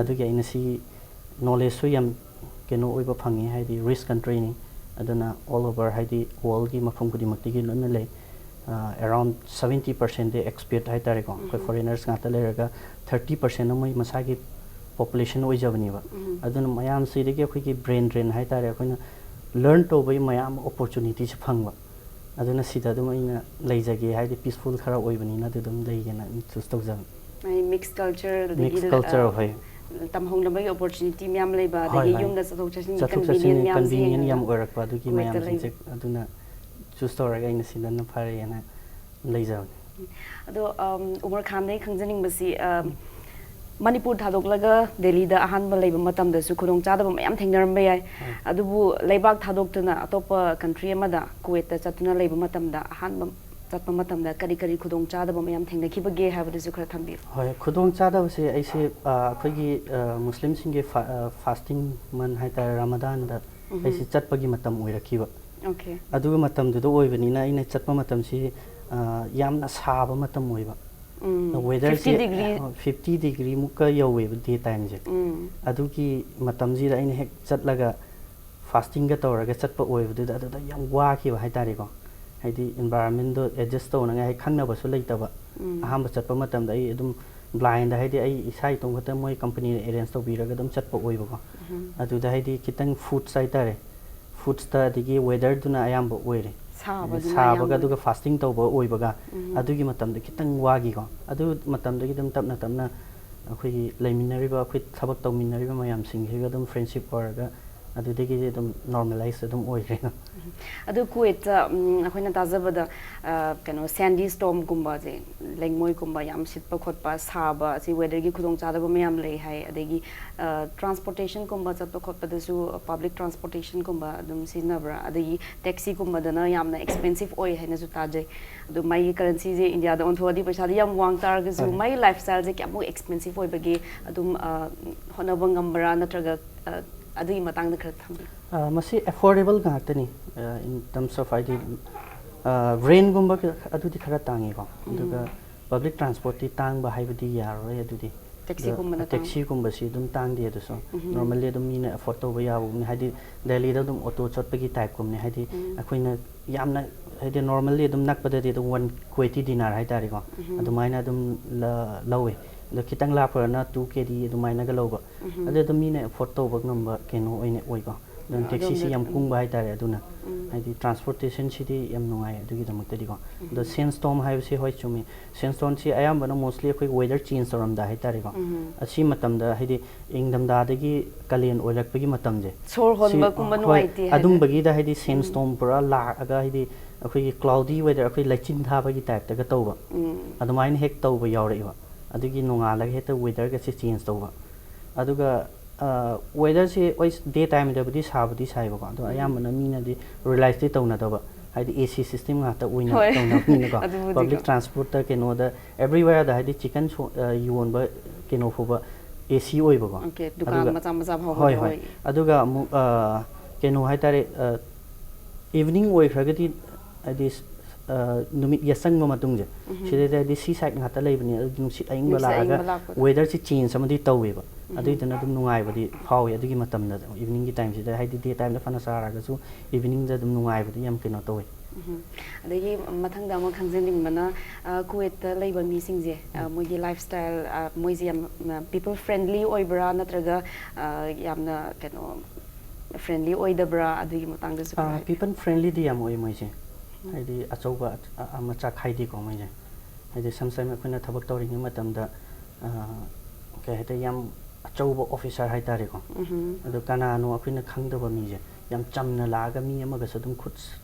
ꯑꯗꯨꯒꯤ ꯑꯩꯅ ꯁꯤ ꯅꯣꯂꯦꯖꯁꯨ ꯌꯥꯝ ꯀꯩꯅꯣ ꯑꯣꯏꯕ ꯐꯪꯉꯤ, ꯍꯥꯏꯗꯤ ꯔꯤꯁꯛ ꯀꯟꯇ꯭ꯔꯤꯅꯤ꯫ ꯑꯗꯨꯅ ꯑꯣꯜ ꯑꯣꯚꯔ, ꯍꯥꯏꯗꯤ ꯋꯥꯔꯜꯒꯤ ꯃꯐꯝ ꯈꯨꯗꯤꯡꯃꯛꯇꯒꯤ ꯂꯣꯏꯅ ꯂꯩ꯫ ꯑꯦꯔꯥꯎꯟ ꯁꯕꯦꯟꯇꯤ ꯄꯥꯔꯁꯦꯟꯗꯤ ꯑꯦꯛꯁꯄꯦꯠ ꯍꯥꯏꯇꯥꯔꯦꯀꯣ, ꯑꯩꯈꯣꯏ ꯐꯣꯔꯦꯅꯔꯁ ꯉꯥꯛꯇ ꯂꯩꯔꯒ, ꯊꯥꯔꯇꯤ ꯄꯥꯔꯁꯦꯟ ꯃꯣꯏ ꯃꯁꯥꯒꯤ ꯄꯣꯄꯨꯂꯦꯁꯟ ꯑꯣꯏꯖꯕꯅꯦꯕ꯫ ꯑꯗꯨꯅ ꯃꯌꯥꯝꯁꯤꯗꯒꯤ ꯑꯩꯈꯣꯏꯒꯤ ꯕ꯭ꯔꯦꯟ ꯗ꯭ꯔꯦꯟ ꯍꯥꯏꯇꯥꯔꯦ, ꯑꯩꯈꯣꯏꯅ ꯂꯔꯟ ꯇꯧꯕꯒꯤ ꯃꯌꯥꯝ ꯑꯣꯄꯣꯔꯆꯨꯅꯤꯇꯤꯁꯦ ꯐꯪꯕ꯫ ꯑꯗꯨꯅ ꯁꯤꯗ ꯑꯗꯨꯝ ꯑꯩꯅ ꯂꯩꯖꯒꯦ, ꯍꯥꯏꯗꯤ ꯄꯤꯁꯐꯨꯜ ꯈꯔ ꯑꯣꯏꯕꯅꯤꯅ ꯑꯗꯨ ꯑꯗꯨꯝ ꯂꯩꯒꯦꯅ ꯆꯨꯁ ꯇꯧꯖꯕꯅꯤ꯫ ꯃꯤꯛꯁ ꯀꯜꯆꯔ, ꯑꯗꯒꯤ ꯃꯤꯛꯁ ꯀꯜꯆꯔ, ꯍꯣꯏ꯫ ꯇꯝꯍꯧꯅꯕꯒꯤ ꯑꯣꯄꯣꯔꯆꯨꯅꯤꯇꯤ ꯃꯌꯥꯝ ꯂꯩꯕ, ꯍꯣꯏ, ꯑꯗꯒꯤ ꯍꯣꯏ꯫ ꯌꯨꯝꯗ ꯆꯠꯊꯣꯛ ꯆꯠꯁꯤꯟꯒꯤ ꯆꯠꯊꯣꯛ ꯆꯠꯁꯤꯟꯒꯤ ꯀꯟꯚꯤꯅꯤꯌꯟ ꯃꯌꯥꯝꯁꯦ ꯀꯟꯚꯤꯅꯤꯌꯟ ꯌꯦꯡꯉꯒ꯫ ꯌꯥꯝ ꯑꯣꯏꯔꯛꯄ ꯑꯗꯨꯒꯤ ꯀꯨꯋꯦꯠꯇ ꯃꯌꯥꯝꯁꯤꯡꯁꯦ, ꯂꯩꯕ꯫ ꯑꯗꯨꯅ ꯆꯨꯁ ꯇꯧꯔꯒ ꯑꯩꯅ ꯁꯤꯗꯅ ꯐꯔꯦꯅ ꯂꯩꯖꯕꯅꯤ꯫ ꯑꯗꯣ, ꯑꯝ, ꯎꯃꯔ ꯈꯥꯟꯗꯒꯤ ꯈꯪꯖꯅꯤꯡꯕꯁꯤ, ꯑꯝ, ꯃꯅꯤꯄꯨꯔ ꯊꯥꯗꯣꯛꯂꯒ ꯗꯦꯜꯂꯤꯗ ꯑꯍꯥꯟꯕ ꯂꯩꯕ ꯃꯇꯝꯗꯁꯨ ꯈꯨꯗꯣꯡꯆꯥꯗꯕ ꯃꯌꯥꯝ ꯊꯦꯡꯅꯔꯝꯕ ꯌꯥꯏ꯫ ꯑꯗꯨꯕꯨ ꯂꯩꯕꯥꯛ ꯊꯥꯗꯣꯛꯇꯨꯅ ꯑꯇꯣꯞꯄ ꯀꯟꯇ꯭ꯔꯤ ꯑꯃꯗ, ꯀꯨꯋꯦꯠꯇ ꯆꯠꯇꯨꯅ ꯂꯩꯕ ꯃꯇꯝꯗ, ꯑꯍꯥꯟꯕ ꯆꯠꯄ ꯃꯇꯝꯗ ꯀꯔꯤ ꯀꯔꯤ ꯈꯨꯗꯣꯡꯆꯥꯗꯕ ꯃꯌꯥꯝ ꯊꯦꯡꯅꯈꯤꯕꯒꯦ ꯍꯥꯏꯕꯗꯨꯁꯨ ꯈꯔ ꯊꯝꯕꯤꯌꯨ꯫ ꯍꯣꯏ, ꯈꯨꯗꯣꯡꯆꯥꯗꯕꯁꯦ ꯑꯩꯁꯦ, ꯑ, ꯑꯩꯈꯣꯏꯒꯤ, ꯑ, ꯃꯨꯁꯂꯤꯝꯁꯤꯡꯒꯤ ꯐꯥ-, ꯑ, ꯐꯥꯁꯇꯤꯡ ꯃꯟ ꯍꯥꯏꯇꯥꯔꯦ, ꯔꯃꯗꯥꯟꯗ ꯑꯩꯁꯦ ꯆꯠꯄꯒꯤ ꯃꯇꯝ ꯑꯣꯏꯔꯛꯈꯤꯕ꯫ ꯑꯣꯀꯦ꯫ ꯑꯗꯨꯒꯤ ꯃꯇꯝꯗꯨꯗ ꯑꯣꯏꯕꯅꯤꯅ ꯑꯩꯅ ꯆꯠꯄ ꯃꯇꯝꯁꯤ, ꯑ, ꯌꯥꯝꯅ ꯁꯥꯕ ꯃꯇꯝ ꯑꯣꯏꯕ꯫ ꯎꯝ, ꯋꯦꯗꯔꯁꯦ, fifty degree꯫ ꯑ, fifty degree ꯃꯨꯛꯀ ꯌꯧꯋꯦꯕ ꯗꯦ ꯇꯥꯏꯝꯁꯦ꯫ ꯎꯝ꯫ ꯑꯗꯨꯒꯤ ꯃꯇꯝꯁꯤꯗ ꯑꯩꯅ ꯍꯦꯛ ꯆꯠꯂꯒ ꯐꯥꯁꯇꯤꯡꯒ ꯇꯧꯔꯒ ꯆꯠꯄ ꯑꯣꯏꯕꯗꯨꯗ, ꯑꯗꯨꯗ ꯌꯥꯝ ꯋꯥꯈꯤꯕ ꯍꯥꯏꯇꯥꯔꯦꯀꯣ꯫ ꯍꯥꯏꯗꯤ ꯏꯟꯚꯥꯏꯔꯟꯃꯦꯟꯗꯣ ꯑꯦꯗꯖꯁ ꯇꯧꯅꯉꯥꯏ, ꯍꯥꯏꯗꯤ ꯈꯪꯅꯕꯁꯨ ꯂꯩꯇꯕ꯫ ꯎꯝ꯫ ꯑꯍꯥꯟꯕ ꯆꯠꯄ ꯃꯇꯝꯗ ꯑꯩ ꯑꯗꯨꯝ ꯕ꯭ꯂꯥꯏꯟꯗ, ꯍꯥꯏꯗꯤ ꯑꯩ ꯏꯁꯥ ꯏꯇꯣꯝ ꯈꯛꯇ ꯃꯣꯏ ꯀꯝꯄꯅꯤꯅ ꯑꯦꯔꯦꯟꯖ ꯇꯧꯕꯤꯔꯒ ꯑꯗꯨꯝ ꯆꯠꯄ ꯑꯣꯏꯕꯀꯣ꯫ ꯎꯝ꯫ ꯑꯗꯨꯗ ꯍꯥꯏꯗꯤ ꯈꯤꯇꯪ ꯐꯨꯗꯁ ꯍꯥꯏꯇꯥꯔꯦ, ꯐꯨꯗꯁꯇ ꯑꯗꯒꯤ ꯋꯦꯗꯔꯗꯨꯅ ꯑꯌꯥꯝꯕ ꯑꯣꯏꯔꯦ꯫ ꯁꯥꯕꯗꯨꯅ ꯁꯥꯕꯒ ꯑꯌꯥꯝꯕ꯫ ꯑꯗꯨꯒ ꯐꯥꯁꯇꯤꯡ ꯇꯧꯕ ꯑꯣꯏꯕꯒ, ꯎꯝ꯫ ꯑꯗꯨꯒꯤ ꯃꯇꯝꯗ ꯈꯤꯇꯪ ꯋꯥꯈꯤꯀꯣ꯫ ꯑꯗꯨ ꯃꯇꯝꯗꯒꯤ ꯑꯗꯨꯝ ꯇꯞꯅ ꯇꯞꯅ ꯑꯩꯈꯣꯏꯒꯤ ꯂꯩꯃꯤꯟꯅꯔꯤꯕ, ꯑꯩꯈꯣꯏ ꯊꯕꯛ ꯇꯧꯃꯤꯟꯅꯔꯤꯕ ꯃꯌꯥꯝꯁꯤꯡꯁꯤꯒ ꯑꯗꯨꯝ ꯐ꯭ꯔꯦꯟꯁꯤꯞ ꯑꯣꯏꯔꯒ ꯑꯗꯨꯗꯒꯤꯗꯤ ꯑꯗꯨꯝ normalize ꯑꯗꯨꯝ ꯑꯣꯏꯈ꯭ꯔꯦ꯫ ꯑꯗꯨ ꯀꯨꯋꯦꯠꯇ ꯎꯝ, ꯑꯩꯈꯣꯏꯅ ꯇꯥꯖꯕꯗ ꯑ, ꯀꯩꯅꯣ sandy stormꯒꯨꯝꯕꯁꯦ, ꯂꯩꯉꯣꯏꯒꯨꯝꯕ ꯌꯥꯝ ꯁꯤꯠꯄ ꯈꯣꯠꯄ, ꯁꯥꯕ, ꯑꯁꯤ weatherꯒꯤ ꯈꯨꯗꯣꯡꯆꯥꯗꯕ ꯃꯌꯥꯝ ꯂꯩ ꯍꯥꯏ꯫ ꯑꯗꯒꯤ transportationꯒꯨꯝꯕ ꯆꯠꯄ ꯈꯣꯠꯄꯗꯁꯨ public transportationꯒꯨꯝꯕ ꯑꯗꯨꯝ ꯁꯤꯖꯤꯟꯅꯕ꯭ꯔꯥ? ꯑꯗꯒꯤ taxiꯒꯨꯝꯕꯗꯅ ꯌꯥꯝꯅ expensive ꯑꯣꯏ ꯍꯥꯏꯅꯁꯨ ꯇꯥꯖꯩ꯫ ꯑꯗꯨ ꯃꯥꯒꯤ currencyꯁꯦ Indiaꯗ ꯑꯣꯟꯊꯣꯛꯑꯗꯤ ꯄꯩꯁꯥꯗꯤ ꯌꯥꯝ ꯋꯥꯡ ꯇꯥꯔꯒꯁꯨ, ꯍꯣꯏ꯫ ꯃꯥꯒꯤ lifestyleꯁꯦ ꯀꯌꯥꯃꯨꯛ expensive ꯑꯣꯏꯕꯒꯦ? ꯑꯗꯨꯝ ꯑ, ꯍꯣꯠꯅꯕ ꯉꯝꯕ꯭ꯔꯥ? ꯅꯠꯇ꯭ꯔꯒ ꯑ, ꯑꯗꯨꯒꯤ ꯃꯇꯥꯡꯗ ꯈꯔ ꯊꯝꯕꯤꯌꯨ꯫ ꯑ, ꯃꯁꯤ affordable ꯉꯥꯛꯇꯅꯤ꯫ ꯑ, in terms of ꯍꯥꯏꯗꯤ, ꯑ, rentꯒꯨꯝꯕ ꯑꯗꯨꯗꯤ ꯈꯔ ꯇꯥꯡꯉꯤꯀꯣ꯫ ꯑꯗꯨꯒ public transportꯇꯤ ꯇꯥꯡꯕ ꯍꯥꯏꯕꯗꯤ ꯌꯥꯔꯔꯣꯏ ꯑꯗꯨꯗꯤ꯫ Taxiꯒꯨꯝꯕꯅ ꯑꯗꯣ, ꯇꯥꯡꯕ꯫ Taxiꯒꯨꯝꯕꯁꯤ ꯑꯗꯨꯝ ꯇꯥꯡꯗꯦ ꯑꯗꯨꯁꯨ꯫ Normally ꯑꯗꯨꯝ ꯃꯤꯅ afford ꯇꯧꯕ ꯌꯥꯕꯒꯨꯝꯅꯤ꯫ ꯍꯥꯏꯗꯤ Delhiꯗ ꯑꯗꯨꯝ auto ꯆꯠꯄꯒꯤ typeꯀꯨꯝꯅꯤ꯫ ꯍꯥꯏꯗꯤ ꯑꯩꯈꯣꯏꯅ ꯌꯥꯝꯅ ꯍꯥꯏꯗꯤ normally ꯑꯗꯨꯝ ꯅꯛꯄꯗꯗꯤ ꯑꯗꯨꯝ one twenty dinar ꯍꯥꯏꯇꯥꯔꯦꯀꯣ꯫ ꯑꯗꯨꯃꯥꯏꯅ ꯑꯗꯨꯝ ꯂ-, ꯂꯧꯋꯦ꯫ ꯑꯗꯣ ꯈꯤꯇꯪ ꯂꯥꯞꯄ꯭ꯔꯒꯅ two K D ꯑꯗꯨꯃꯥꯏꯅꯒ ꯂꯧꯕ꯫ ꯑꯗꯨ ꯑꯗꯨꯝ ꯃꯤꯅ afford ꯇꯧꯕ ꯉꯝꯕ ꯀꯩꯅꯣ ꯑꯣꯏꯅ ꯑꯣꯏꯀꯣ꯫ ꯑꯗꯨꯅ taxiꯁꯤ ꯌꯥꯝ ꯀꯨꯡꯕ ꯍꯥꯏꯇꯥꯔꯦ꯫ ꯑꯗꯨꯅ ꯍꯥꯏꯗꯤ transportationꯁꯤꯗꯤ ꯌꯥꯝ ꯅꯨꯡꯉꯥꯏ ꯑꯗꯨꯒꯤꯗꯃꯛꯇꯗꯤꯀꯣ꯫ ꯑꯗꯣ sandstorm ꯍꯥꯏꯕꯁꯤ ꯍꯣꯏ ꯆꯨꯝꯃꯤ꯫ Sandstormꯁꯤ ꯑꯌꯥꯝꯕꯅ mostly ꯑꯩꯈꯣꯏ weather change ꯇꯧꯔꯝꯗꯥꯏ ꯍꯥꯏꯇꯥꯔꯦꯀꯣ꯫ ꯑꯁꯤ ꯃꯇꯝꯗ ꯍꯥꯏꯗꯤ ꯏꯪꯊꯝꯊꯥꯗꯒꯤ ꯀꯥꯂꯦꯟ ꯑꯣꯏꯔꯛꯄꯒꯤ ꯃꯇꯝꯁꯦ꯫ ꯁꯣꯔ ꯁꯤ-, ꯍꯣꯟꯕꯒꯨꯝꯕ ꯍꯣꯏ, ꯅꯨꯡꯉꯥꯏꯇꯦ ꯍꯥꯏꯅ꯫ ꯑꯗꯨꯝꯕꯒꯤꯗ ꯍꯥꯏꯗꯤ sandstorm ꯄꯨꯔꯥ ꯂꯥꯛꯑꯒ ꯍꯥꯏꯗꯤ ꯑꯩꯈꯣꯏꯒꯤ cloudy weather, ꯑꯩꯈꯣꯏ ꯂꯩꯆꯤꯟ ꯊꯥꯕꯒꯤ typeꯇꯒ ꯇꯧꯕ꯫ ꯑꯗꯨꯃꯥꯏꯅ ꯍꯦꯛ ꯇꯧꯕ ꯌꯥꯎꯔꯛꯏꯕ꯫ ꯑꯗꯨꯒꯤ ꯅꯣꯡꯉꯥꯜꯂꯒ ꯍꯦꯛꯇ weatherꯒꯁꯦ change ꯇꯧꯕ꯫ ꯑꯗꯨꯒ, ꯑ, weatherꯁꯦ ꯍꯣꯏ day timeꯗꯕꯨꯗꯤ ꯁꯥꯕꯨꯗꯤ ꯁꯥꯏꯕꯀꯣ, ꯑꯗꯣ ꯑꯌꯥꯝꯕꯅ ꯃꯤꯅꯗꯤ realizeꯇꯤ ꯇꯧꯅꯗꯕ, ꯍꯥꯏꯗꯤ AC system ꯉꯥꯛꯇ ꯑꯣꯏꯅ ꯍꯣꯏ꯫ ꯇꯧꯅꯕꯅꯤꯅꯀꯣ꯫ ꯑꯗꯨꯕꯨꯗꯤꯀꯣ꯫ Public transportꯇ ꯀꯩꯅꯣꯗ everywhereꯗ ꯍꯥꯏꯗꯤ chicken ꯁꯣ-, ꯑ, ꯌꯣꯟꯕ ꯀꯩꯅꯣ ꯐꯥꯎꯕ AC ꯑꯣꯏꯕꯀꯣ꯫ Okay, ꯗꯨꯀꯥꯟ ꯑꯗꯨꯒ ꯃꯆꯥ ꯃꯆꯥ ꯐꯥꯎꯕ ꯍꯣꯏ, ꯍꯣꯏ꯫ ꯑꯣꯏ꯫ ꯑꯗꯨꯒ ꯑꯃꯨꯛ, ꯑ, ꯀꯩꯅꯣ ꯍꯥꯏꯇꯥꯔꯦ, ꯑ, evening ꯑꯣꯏꯈ꯭ꯔꯒꯗꯤ ꯍꯥꯏꯗꯤ ꯁ-, ꯑ, ꯅꯨꯃꯤꯠ ꯌꯥꯆꯪꯕ ꯃꯇꯨꯡꯁꯦ, ꯁꯤꯗꯗꯤ ꯍꯥꯏꯗꯤ seaside ꯉꯥꯛꯇ ꯂꯩꯕꯅꯦ, ꯑꯗꯨ ꯅꯨꯡꯁꯤꯠ ꯑꯌꯤꯡꯕ ꯅꯨꯡꯁꯤꯠ ꯂꯥꯛꯑꯒ ꯑꯌꯤꯡꯕ ꯂꯥꯛꯄꯗꯣ꯫ Weatherꯁꯤ change ꯑꯃꯗꯤ ꯇꯧꯋꯦꯕ꯫ ꯑꯗꯨꯏꯗꯨꯅ ꯑꯗꯨꯝ ꯅꯨꯡꯉꯥꯏꯕꯗꯤ ꯐꯥꯎꯋꯤ ꯑꯗꯨꯒꯤ ꯃꯇꯝꯗ, eveningꯒꯤ timeꯁꯤꯗ, ꯍꯥꯏꯗꯤ day timeꯗ ꯐꯅ ꯁꯥꯔꯒꯁꯨ eveningꯗ ꯑꯗꯨꯝ ꯅꯨꯡꯉꯥꯏꯕꯗꯤ ꯌꯥꯝ ꯀꯩꯅꯣ ꯇꯧꯋꯤ꯫ ꯎꯝ꯫ ꯑꯗꯒꯤ ꯃꯊꯪꯗ ꯑꯃꯨꯛ ꯈꯪꯖꯅꯤꯡꯕꯅ, ꯑ, ꯀꯨꯋꯦꯠꯇ ꯂꯩꯕ ꯃꯤꯁꯤꯡꯁꯦ, ꯑ, ꯃꯣꯏꯒꯤ lifestyle, ꯑ, ꯃꯣꯏꯁꯦ ꯌꯥꯝ, ꯑ, people friendly ꯑꯣꯏꯕ꯭ꯔꯥ, ꯅꯠꯇ꯭ꯔꯒ, ꯑ, ꯌꯥꯝꯅ ꯀꯩꯅꯣ friendly ꯑꯣꯏꯗꯕ꯭ꯔꯥ? ꯑꯗꯨꯒꯤ ꯃꯇꯥꯡꯗꯁꯨ ꯈꯔ ꯑꯥ, ꯍꯥꯏꯕꯤꯌꯨ꯫ People friendlyꯗꯤ ꯌꯥꯝ ꯑꯣꯏ ꯃꯣꯏꯁꯦ꯫ ꯍꯥꯏꯗꯤ ꯑꯆꯧꯕ ꯑ-, ꯑꯃ ꯆꯥꯛꯈꯥꯏꯗꯦꯀꯣ ꯃꯣꯏꯁꯦ꯫ ꯍꯥꯏꯗꯤ sometime ꯑꯩꯈꯣꯏꯅ ꯊꯕꯛ ꯇꯧꯔꯤꯉꯩ ꯃꯇꯝꯗ, ꯑ, ꯀꯩ ꯍꯥꯏꯇꯥꯔꯦ, ꯌꯥꯝ ꯑꯆꯧꯕ ꯑꯣꯐꯤꯁꯥꯔ ꯍꯥꯏꯇꯥꯔꯦꯀꯣ꯫ ꯎꯝ꯫ ꯑꯗꯣ ꯀꯅꯥꯅꯣ ꯑꯩꯈꯣꯏꯅ ꯈꯪꯗꯕ ꯃꯤꯁꯦ, ꯌꯥꯝ ꯆꯝꯅ ꯂꯥꯛꯑꯒ ꯃꯤ ꯑꯃꯒꯁꯨ ꯑꯗꯨꯝ ꯈꯨꯠ ꯁ-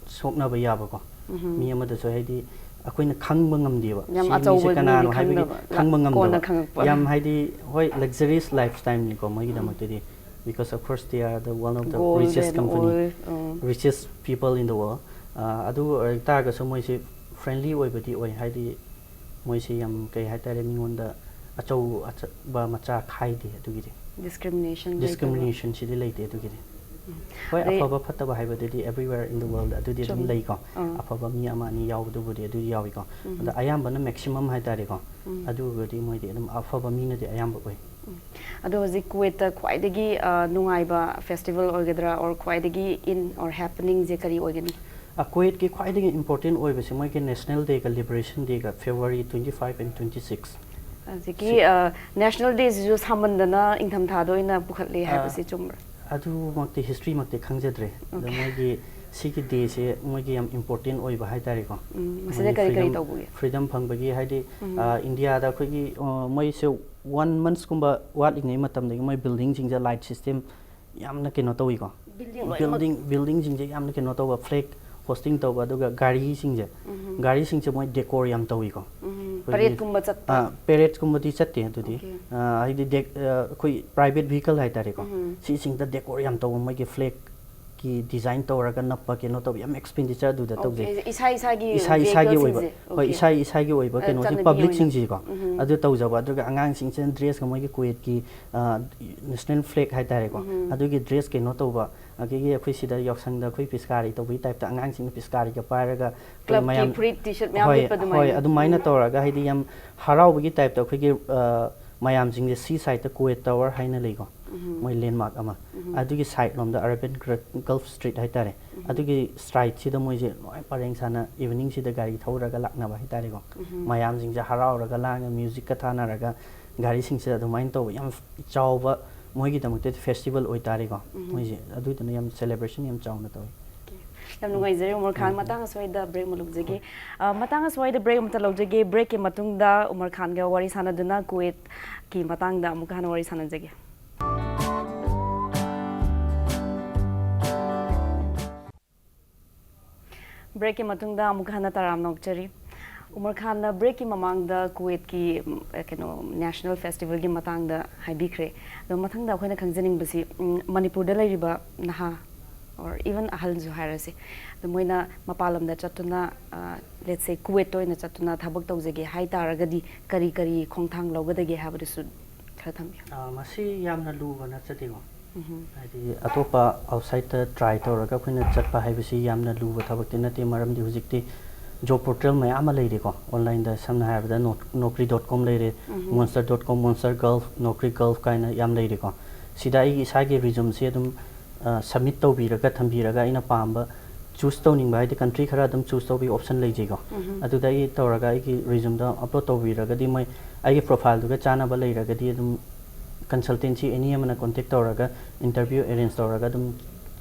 ꯁꯣꯛꯅꯕ ꯌꯥꯕꯀꯣ꯫ ꯎꯝ꯫ ꯃꯤ ꯑꯃꯗꯁꯨ, ꯍꯥꯏꯗꯤ, ꯑꯩꯈꯣꯏꯅ ꯈꯪꯕ ꯉꯝꯗꯦꯕ꯫ ꯌꯥꯝ ꯁꯤ ꯃꯤꯁꯦ ꯑꯆꯧꯕ ꯃꯤꯗꯤ ꯀꯅꯥꯅꯣ ꯍꯥꯏꯕꯒꯤ ꯈꯪꯗꯕ, ꯈꯪꯕ ꯀꯣꯟꯅ ꯉꯝꯗꯕ꯫ ꯈꯪꯉꯛꯄ꯫ ꯌꯥꯝ, ꯍꯥꯏꯗꯤ, ꯍꯣꯏ, luxurious lifestyle ꯅꯤꯀꯣ ꯃꯣꯏꯒꯤꯗꯃꯛꯇꯗꯤ, because of course they are the one of the Gold richest and company, all, um. richest people in the world꯫ ꯑꯥ, ꯑꯗꯨ ꯑꯣꯏꯇꯥꯔꯒꯁꯨ ꯃꯣꯏꯁꯤ friendly ꯑꯣꯏꯕꯗꯤ ꯑꯣꯏ, ꯍꯥꯏꯗꯤ ꯃꯣꯏꯁꯤ ꯌꯥꯝ, ꯀꯩ ꯍꯥꯏꯇꯥꯔꯦ, ꯃꯤꯉꯣꯟꯗ ꯑꯆꯧ ꯑꯆꯧꯕ ꯃꯆꯥ ꯈꯥꯏꯗꯦ ꯑꯗꯨꯒꯤꯗꯤ꯫ Discrimination ꯂꯩꯇꯕ꯫ Discrimination ꯁꯤꯗꯤ ꯂꯩꯇꯦ ꯑꯗꯨꯒꯤꯗꯤ꯫ ꯍꯣꯏ, ꯑꯗꯩ ꯑꯐꯕ ꯐꯠꯇꯕ ꯍꯥꯏꯕꯗꯨꯗꯤ everywhere in the world ꯑꯗꯨꯗꯤ ꯑꯗꯨꯝ ꯆꯨꯝꯃꯤ꯫ ꯂꯩꯀꯣ꯫ ꯑꯥ꯫ ꯑꯐꯕ ꯃꯤ ꯑꯃ ꯑꯅꯤ ꯌꯥꯎꯕꯗꯨꯕꯨꯗꯤ ꯑꯗꯨ ꯌꯥꯎꯏꯀꯣ꯫ ꯎꯝ꯫ ꯑꯗ ꯑꯌꯥꯝꯕꯅ maximum ꯍꯥꯏꯇꯥꯔꯦꯀꯣ꯫ ꯎꯝ꯫ ꯑꯗꯨꯒꯗꯤ ꯃꯣꯏꯗꯤ ꯑꯗꯨꯝ ꯑꯐꯕ ꯃꯤꯅꯗꯤ ꯑꯌꯥꯝꯕ ꯑꯣꯏ꯫ ꯎꯝ꯫ ꯑꯗꯣ ꯍꯧꯖꯤꯛ ꯀꯨꯋꯦꯠꯇ ꯈ꯭ꯋꯥꯏꯗꯒꯤ, ꯑ, ꯅꯨꯡꯉꯥꯏꯕ festival ꯑꯣꯏꯒꯗ꯭ꯔꯥ, or ꯈ꯭ꯋꯥꯏꯗꯒꯤ in or happening ꯁꯦ ꯀꯔꯤ ꯑꯣꯏꯒꯅꯤ? ꯑ, ꯀꯨꯋꯦꯠꯀꯤ ꯈ꯭ꯋꯥꯏꯗꯒꯤ important ꯑꯣꯏꯕꯁꯦ ꯃꯣꯏꯒꯤ National Day ꯒ Liberation Day ꯒ, February twenty five and twenty six꯫ ꯍꯧꯖꯤꯛꯀꯤ, ꯑ, National Day ꯁꯤꯁꯨ ꯁꯥꯃꯟꯗꯅ ꯏꯪꯊꯝꯊꯥꯗ ꯑꯣꯏꯅ ꯄꯨꯈꯠꯂꯤ ꯑ, ꯍꯥꯏꯕꯁꯤ ꯆꯨꯝꯕ꯭ꯔꯥ? ꯑꯗꯨꯃꯛꯇꯤ history ꯃꯛꯇꯤ ꯈꯪꯖꯗ꯭ꯔꯦ꯫ ꯑꯗꯣ Okay꯫ ꯃꯣꯏꯒꯤ ꯁꯤꯒꯤ day ꯁꯦ ꯃꯣꯏꯒꯤ ꯌꯥꯝ important ꯑꯣꯏꯕ ꯍꯥꯏꯇꯥꯔꯦꯀꯣ꯫ ꯎꯝ, ꯃꯁꯤꯗ ꯃꯣꯏꯒꯤ ꯀꯔꯤ ꯀꯔꯤ freedom, ꯇꯧꯕꯒꯤ? Freedom ꯐꯪꯕꯒꯤ, ꯍꯥꯏꯗꯤ, ꯎꯝ꯫ ꯑ, ꯏꯟꯗꯤꯌꯥꯗ ꯑꯩꯈꯣꯏꯒꯤ, ꯑ, ꯃꯣꯏꯁꯦ one months ꯀꯨꯝꯕ ꯋꯥꯠꯂꯤꯉꯩ ꯃꯇꯝꯗꯒꯤ ꯃꯣꯏ building ꯁꯤꯡꯁꯦ light system ꯌꯥꯝꯅ ꯀꯩꯅꯣ ꯇꯧꯋꯤꯀꯣ꯫ Building ꯂꯣꯏꯅꯃꯛ? Building, building ꯁꯤꯡꯁꯦ ꯌꯥꯝꯅ ꯀꯩꯅꯣ ꯇꯧꯕ, flag hosting ꯇꯧꯕ, ꯑꯗꯨꯒ ꯒꯥꯔꯤꯁꯤꯡꯁꯦ, ꯎꯝ꯫ ꯒꯥꯔꯤꯁꯤꯡꯁꯦ ꯃꯣꯏ decor ꯌꯥꯝ ꯇꯧꯋꯤꯀꯣ꯫ ꯎꯝ꯫ ꯑꯩꯈꯣꯏꯒꯤ, Parade ꯀꯨꯝꯕ ꯆꯠꯄ? ꯑ, parade ꯀꯨꯝꯕꯗꯤ ꯆꯠꯇꯦ ꯑꯗꯨꯗꯤ꯫ Okay꯫ ꯑ, ꯍꯥꯏꯗꯤ ꯗꯦꯛ-, ꯑ, ꯑꯩꯈꯣꯏ private vehicle ꯍꯥꯏꯇꯥꯔꯦꯀꯣ꯫ ꯎꯝ꯫ ꯁꯤꯁꯤꯡꯗ decor ꯌꯥꯝ ꯇꯧꯕ, ꯃꯣꯏꯒꯤ flag ꯀꯤ design ꯇꯧꯔꯒ ꯅꯞꯄ, ꯀꯩꯅꯣ ꯇꯧꯕ, ꯌꯥꯝ expenditure ꯑꯗꯨꯗ Okay, ꯇꯧꯖꯩ꯫ ꯏꯁꯥ ꯏꯁꯥꯒꯤ ꯏꯁꯥ ꯏꯁꯥꯒꯤ vehicle ꯑꯣꯏꯕ, ꯁꯤꯡꯁꯦ? ꯍꯣꯏ, Okay꯫ ꯏꯁꯥ ꯏꯁꯥꯒꯤ ꯑꯣꯏꯕ ꯑ, ꯀꯩꯅꯣꯁꯤꯡ, ꯆꯠꯅꯕꯤ public ꯑꯣꯏꯅ꯫ ꯁꯤꯡꯁꯤꯀꯣ, ꯎꯝ꯫ ꯑꯗꯨ ꯇꯧꯖꯕ꯫ ꯑꯗꯨꯒ ꯑꯉꯥꯡꯁꯤꯡꯁꯤꯅ dress ꯀ ꯃꯣꯏꯒꯤ ꯀꯨꯋꯦꯠꯀꯤ, ꯑ, national flag ꯍꯥꯏꯇꯥꯔꯦꯀꯣ, ꯎꯝ꯫ ꯑꯗꯨꯒꯤ dress ꯀꯩꯅꯣ ꯇꯧꯕ, ꯑꯗꯒꯤ ꯑꯩꯈꯣꯏ ꯁꯤꯗ ꯌꯥꯎꯁꯪꯗ ꯑꯩꯈꯣꯏ ꯄꯤꯁꯀꯥꯔꯤ ꯇꯧꯕꯒꯤ type ꯇ ꯑꯉꯥꯡꯁꯤꯡꯅ ꯄꯤꯁꯀꯥꯔꯤꯒ ꯄꯥꯏꯔꯒ ꯑꯩꯈꯣꯏ Club ꯀꯤ ꯃꯌꯥꯝ, ꯐꯨꯔꯤꯠ, T-shirt ꯃꯌꯥꯝ ꯍꯣꯏ, ꯂꯤꯠꯄ ꯍꯣꯏ, ꯑꯗꯨꯃꯥꯏꯅ? ꯑꯗꯨꯃꯥꯏꯅ ꯎꯝ꯫ ꯇꯧꯔꯒ, ꯍꯥꯏꯗꯤ, ꯌꯥꯝ ꯍꯔꯥꯎꯕꯒꯤ type ꯇ ꯑꯩꯈꯣꯏꯒꯤ, ꯑ, ꯃꯌꯥꯝꯁꯤꯡꯁꯦ sea side ꯇ ꯀꯨꯋꯦꯠ tower ꯍꯥꯏꯅ ꯂꯩꯀꯣ, ꯎꯝ꯫ ꯃꯣꯏ landmark ꯑꯃ, ꯎꯝ꯫ ꯑꯗꯨꯒꯤ side ꯂꯣꯝꯗ Arabian Gulf Street ꯍꯥꯏꯇꯥꯔꯦ, ꯎꯝ꯫ ꯑꯗꯨꯒꯤ side ꯁꯤꯗ ꯃꯣꯏꯁꯦ ꯂꯣꯏ ꯄꯔꯦꯡ ꯁꯥꯅ evening ꯁꯤꯗ ꯒꯥꯔꯤ ꯊꯧꯔꯒ ꯂꯥꯛꯅꯕ ꯍꯥꯏꯇꯥꯔꯦꯀꯣ꯫ ꯎꯝ꯫ ꯃꯌꯥꯝꯁꯤꯡꯁꯦ ꯍꯔꯥꯎꯔꯒ ꯂꯥꯡꯉ, music ꯀ ꯊꯥꯅꯔꯒ, ꯒꯥꯔꯤꯁꯤꯡꯁꯤꯗ ꯑꯗꯨꯃꯥꯏꯅ ꯇꯧꯕ ꯌꯥꯝ ꯆꯥꯎꯕ, ꯃꯣꯏꯒꯤꯗꯃꯛꯇꯗꯤ festival ꯑꯣꯏꯇꯥꯔꯦꯀꯣ꯫ ꯎꯝ꯫ ꯃꯣꯏꯁꯦ ꯑꯗꯨꯗꯨꯅ ꯌꯥꯝ celebration ꯌꯥꯝ ꯆꯥꯎꯅ ꯇꯧꯋꯤ꯫ Okay꯫ ꯌꯥꯝ ꯅꯨꯡꯉꯥꯏꯖꯔꯦ ꯎꯃꯔ ꯈꯥꯟ꯫ ꯎꯝ꯫ ꯃꯇꯥꯡ ꯑꯁ꯭ꯋꯥꯏꯗ break ꯑꯃ ꯂꯧꯖꯒꯦ꯫ ꯑ, ꯃꯇꯥꯡ ꯑꯁ꯭ꯋꯥꯏꯗ break ꯑꯃꯇ ꯂꯧꯖꯒꯦ꯫ Breakꯀꯤ ꯃꯇꯨꯡꯗ ꯎꯃꯔ ꯈꯥꯟꯒ ꯋꯥꯔꯤ ꯁꯥꯟꯅꯗꯨꯅ ꯀꯨꯋꯦꯠꯀꯤ ꯃꯇꯥꯡꯗ ꯑꯃꯨꯛꯀ ꯍꯟꯅ ꯋꯥꯔꯤ ꯁꯥꯟꯅꯖꯒꯦ꯫ Breakꯀꯤ ꯃꯇꯨꯡꯗ ꯑꯃꯨꯛꯀ ꯍꯟꯅ ꯇꯔꯥꯝꯅ ꯑꯣꯛꯆꯔꯤ꯫ ꯎꯃꯔ ꯈꯥꯟꯅ breakꯀꯤ ꯃꯃꯥꯡꯗ ꯀꯨꯋꯦꯠꯀꯤ, ꯎꯝ, ꯀꯩꯅꯣ, national festivalꯒꯤ ꯃꯇꯥꯡꯗ ꯍꯥꯏꯕꯤꯈ꯭ꯔꯦ꯫ ꯑꯗꯣ ꯃꯊꯪꯗ ꯑꯩꯈꯣꯏꯅ ꯈꯪꯖꯅꯤꯡꯕꯁꯤ, ꯎꯝ, ꯃꯅꯤꯄꯨꯔꯗ ꯂꯩꯔꯤꯕ ꯅꯍꯥ or even ꯑꯍꯜꯁꯨ ꯍꯥꯏꯔꯁꯦ, ꯑꯗꯣ ꯃꯣꯏꯅ ꯃꯄꯥꯟ ꯂꯝꯗ ꯆꯠꯇꯨꯅ, ꯑ, let's say ꯀꯨꯋꯦꯠꯇ ꯑꯣꯏꯅ ꯆꯠꯇꯨꯅ ꯊꯕꯛ ꯇꯧꯖꯒꯦ ꯍꯥꯏ ꯇꯥꯔꯒꯗꯤ ꯀꯔꯤ ꯀꯔꯤ ꯈꯣꯡꯊꯥꯡ ꯂꯧꯒꯗꯒꯦ ꯍꯥꯏꯕꯗꯨꯁꯨ ꯈꯔ ꯊꯝꯕꯤꯌꯨ꯫ ꯑ, ꯃꯁꯤ ꯌꯥꯝꯅ ꯂꯨꯕ ꯅꯠꯆꯗꯦꯀꯣ꯫ ꯎꯝꯍꯨꯝ꯫ ꯍꯥꯏꯗꯤ ꯑꯇꯣꯞꯄ outsideꯇ try ꯇꯧꯔꯒ ꯑꯩꯈꯣꯏꯅ ꯆꯠꯄ ꯍꯥꯏꯕꯁꯤ ꯌꯥꯝꯅ ꯂꯨꯕ ꯊꯕꯛꯇꯤ ꯅꯠꯇꯦ, ꯃꯔꯝꯗꯤ ꯍꯧꯖꯤꯛꯇꯤ job portal ꯃꯌꯥꯝ ꯑꯃ ꯂꯩꯔꯦꯀꯣ꯫ Onlineꯗ ꯁꯝꯅ ꯍꯥꯏꯔꯕꯗ ꯅꯣꯛ-, naukri dot com ꯂꯩꯔꯦ, ꯎꯝꯍꯨꯝ꯫ Monster dot com, Monster Gulf, Naukri Gulf ꯀꯥꯏꯅ ꯌꯥꯝ ꯂꯩꯔꯦꯀꯣ꯫ ꯁꯤꯗ ꯑꯩꯒꯤ ꯏꯁꯥꯒꯤ resumeꯁꯤ ꯑꯗꯨꯝ, ꯑ, submit ꯇꯧꯕꯤꯔꯒ ꯊꯝꯕꯤꯔꯒ ꯑꯩꯅ ꯄꯥꯝꯕ choose ꯇꯧꯅꯤꯡꯕ, ꯍꯥꯏꯗꯤ country ꯈꯔ ꯑꯗꯨꯝ choose ꯇꯧꯕꯒꯤ option ꯂꯩꯖꯩꯀꯣ꯫ ꯎꯝꯍꯨꯝ꯫ ꯑꯗꯨꯗ ꯑꯩ ꯇꯧꯔꯒ ꯑꯩꯒꯤ resumeꯗꯣ upload ꯇꯧꯕꯤꯔꯒꯗꯤ ꯃꯣꯏ ꯑꯩꯒꯤ profileꯗꯨꯒ ꯆꯥꯟꯅꯕ ꯂꯩꯔꯒꯗꯤ ꯑꯗꯨꯝ consultancy any ꯑꯃꯅ contact ꯇꯧꯔꯒ interview arrange ꯇꯧꯔꯒ ꯑꯗꯨꯝ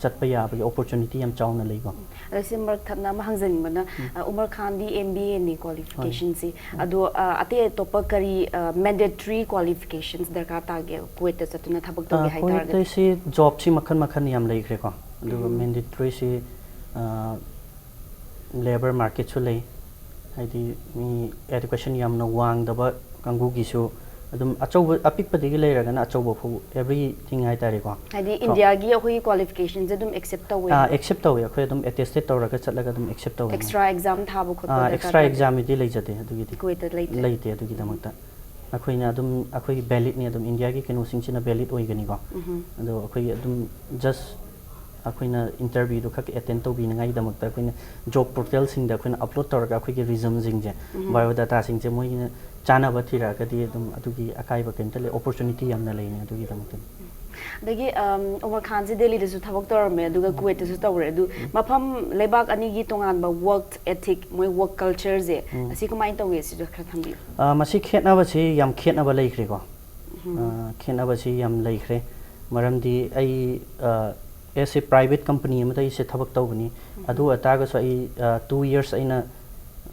ꯆꯠꯄ ꯌꯥꯕꯒꯤ opportunity ꯌꯥꯝ ꯆꯥꯎꯅ ꯂꯩꯀꯣ꯫ ꯑꯗꯣ ꯁꯤ ꯃꯔꯛ ꯊꯠꯅ ꯑꯃ ꯍꯪꯖꯅꯤꯡꯕꯅ, ꯎꯝ꯫ ꯑ, ꯎꯃꯔ ꯈꯥꯟꯗꯤ M B Aꯅꯤ qualificationꯁꯤ꯫ ꯍꯣꯏ꯫ ꯑꯗꯣ, ꯑ, ꯑꯇꯩ ꯑꯇꯣꯞꯄ ꯀꯔꯤ, ꯑ, mandatory qualifications ꯗꯔꯀꯥꯔ ꯇꯥꯒꯦ ꯀꯨꯋꯦꯠꯇ ꯆꯠꯇꯨꯅ ꯊꯕꯛ ꯇꯧꯒꯦ ꯑ, ꯍꯥꯏ ꯇꯥꯔꯒꯗꯤ? ꯀꯨꯋꯦꯠꯇꯁꯤ jobꯁꯤ ꯃꯈꯜ ꯃꯈꯜ ꯌꯥꯝ ꯂꯩꯈ꯭ꯔꯦꯀꯣ꯫ ꯑꯗꯨꯒ ꯎꯝ꯫ Mandatoryꯁꯤ, ꯑ, labour marketꯁꯨ ꯂꯩ, ꯍꯥꯏꯗꯤ ꯃꯤ education ꯌꯥꯝꯅ ꯋꯥꯡꯗꯕ ꯀꯥꯡꯕꯨꯒꯤꯁꯨ ꯑꯗꯨꯝ ꯑꯆꯧꯕ, ꯑꯄꯤꯛꯄꯗꯒꯤ ꯂꯩꯔꯒꯅ ꯑꯆꯧꯕ ꯐꯥꯎ everything ꯍꯥꯏꯇꯥꯔꯦꯀꯣ꯫ ꯍꯥꯏꯗꯤ ꯀꯣ꯫ Indiaꯒꯤ ꯑꯩꯈꯣꯏꯒꯤ qualificationꯁꯦ ꯑꯗꯨꯝ accept ꯇꯧꯋꯦ? ꯑꯥ, accept ꯇꯧꯋꯦ꯫ ꯑꯩꯈꯣꯏ ꯑꯗꯨꯝ attested ꯇꯧꯔꯒ ꯆꯠꯂꯒ ꯑꯗꯨꯝ accept ꯇꯧꯋꯦ꯫ Extra exam ꯊꯥꯕ ꯈꯣꯠꯄ ꯑꯥ, ꯗꯔꯀꯥꯔ extra ꯇꯥꯗꯦ? Examꯒꯤꯗꯤ ꯂꯩꯖꯗꯦ ꯑꯗꯨꯒꯤꯗꯤ꯫ ꯀꯨꯋꯦꯠꯇ ꯂꯩꯇꯦ? ꯂꯩꯇꯦ ꯑꯗꯨꯒꯤꯗꯃꯛꯇ꯫ ꯑꯩꯈꯣꯏꯅ ꯑꯗꯨꯝ, ꯑꯩꯈꯣꯏꯒꯤ validꯅꯤ ꯑꯗꯨꯝ, Indiaꯒꯤ ꯀꯩꯅꯣꯁꯤꯡꯁꯤꯅ valid ꯑꯣꯏꯒꯅꯤꯀꯣ꯫ ꯎꯝꯍꯨꯝ꯫ ꯑꯗꯣ ꯑꯩꯈꯣꯏꯒꯤ ꯑꯗꯨꯝ just ꯑꯩꯈꯣꯏꯅ interviewꯗꯨ ꯈꯛ attend ꯇꯧꯕꯤꯅꯉꯥꯏꯒꯤꯗꯃꯛꯇ ꯑꯩꯈꯣꯏꯅ job portalꯁꯤꯡꯗ ꯑꯩꯈꯣꯏꯅ upload ꯇꯧꯔꯒ ꯑꯩꯈꯣꯏꯒꯤ resumeꯁꯤꯡꯁꯦ, ꯎꯝ꯫ Biodataꯁꯤꯡꯁꯦ ꯃꯣꯏꯒꯤꯅ ꯆꯥꯅꯕ ꯊꯤꯔꯛꯑꯒꯗꯤ ꯑꯗꯨꯝ ꯑꯗꯨꯒꯤ ꯑꯀꯥꯏꯕ ꯀꯩꯝꯇ ꯂꯩ, opportunity ꯌꯥꯝꯅ ꯂꯩꯅꯤ ꯑꯗꯨꯒꯤꯗꯃꯛꯇꯗꯤ꯫ ꯑꯗꯒꯤ, ꯑꯝ, ꯎꯃꯔ ꯈꯥꯟꯁꯦ ꯗꯦꯜꯂꯤꯗꯁꯨ ꯊꯕꯛ ꯇꯧꯔꯝꯃꯦ, ꯑꯗꯨꯒ ꯎꯝ꯫ ꯀꯨꯋꯦꯠꯇꯁꯨ ꯇꯧꯔꯦ꯫ ꯑꯗꯨ ꯎꯝ꯫ ꯃꯐꯝ ꯂꯩꯕꯥꯛ ꯑꯅꯤꯒꯤ ꯇꯣꯉꯥꯟꯕ work ethic, ꯃꯣꯏ work cultureꯁꯦ, ꯎꯝ꯫ ꯑꯁꯤ ꯀꯃꯥꯏꯅ ꯇꯧꯒꯦ? ꯁꯤꯁꯨ ꯈꯔ ꯊꯝꯕꯤꯌꯨ꯫ ꯑ, ꯃꯁꯤ ꯈꯦꯠꯅꯕꯁꯤ ꯌꯥꯝ ꯈꯦꯠꯅꯕ ꯂꯩꯈ꯭ꯔꯦꯀꯣ꯫ ꯎꯝ꯫ ꯑ, ꯈꯦꯠꯅꯕꯁꯤ ꯌꯥꯝ ꯂꯩꯈ꯭ꯔꯦ꯫ ꯃꯔꯝꯗꯤ ꯑꯩ, ꯑ, ꯑꯦꯁ ꯑꯦ ꯄ꯭ꯔꯥꯏꯚꯦꯠ ꯀꯝꯄꯅꯤ ꯑꯃꯗ ꯑꯩꯁꯦ ꯊꯕꯛ ꯇꯧꯕꯅꯤ꯫ ꯑꯗꯨ ꯑꯣꯏꯇꯥꯔꯒꯁꯨ ꯑꯩ ꯇꯨ ꯌꯔꯁ ꯑꯩꯅ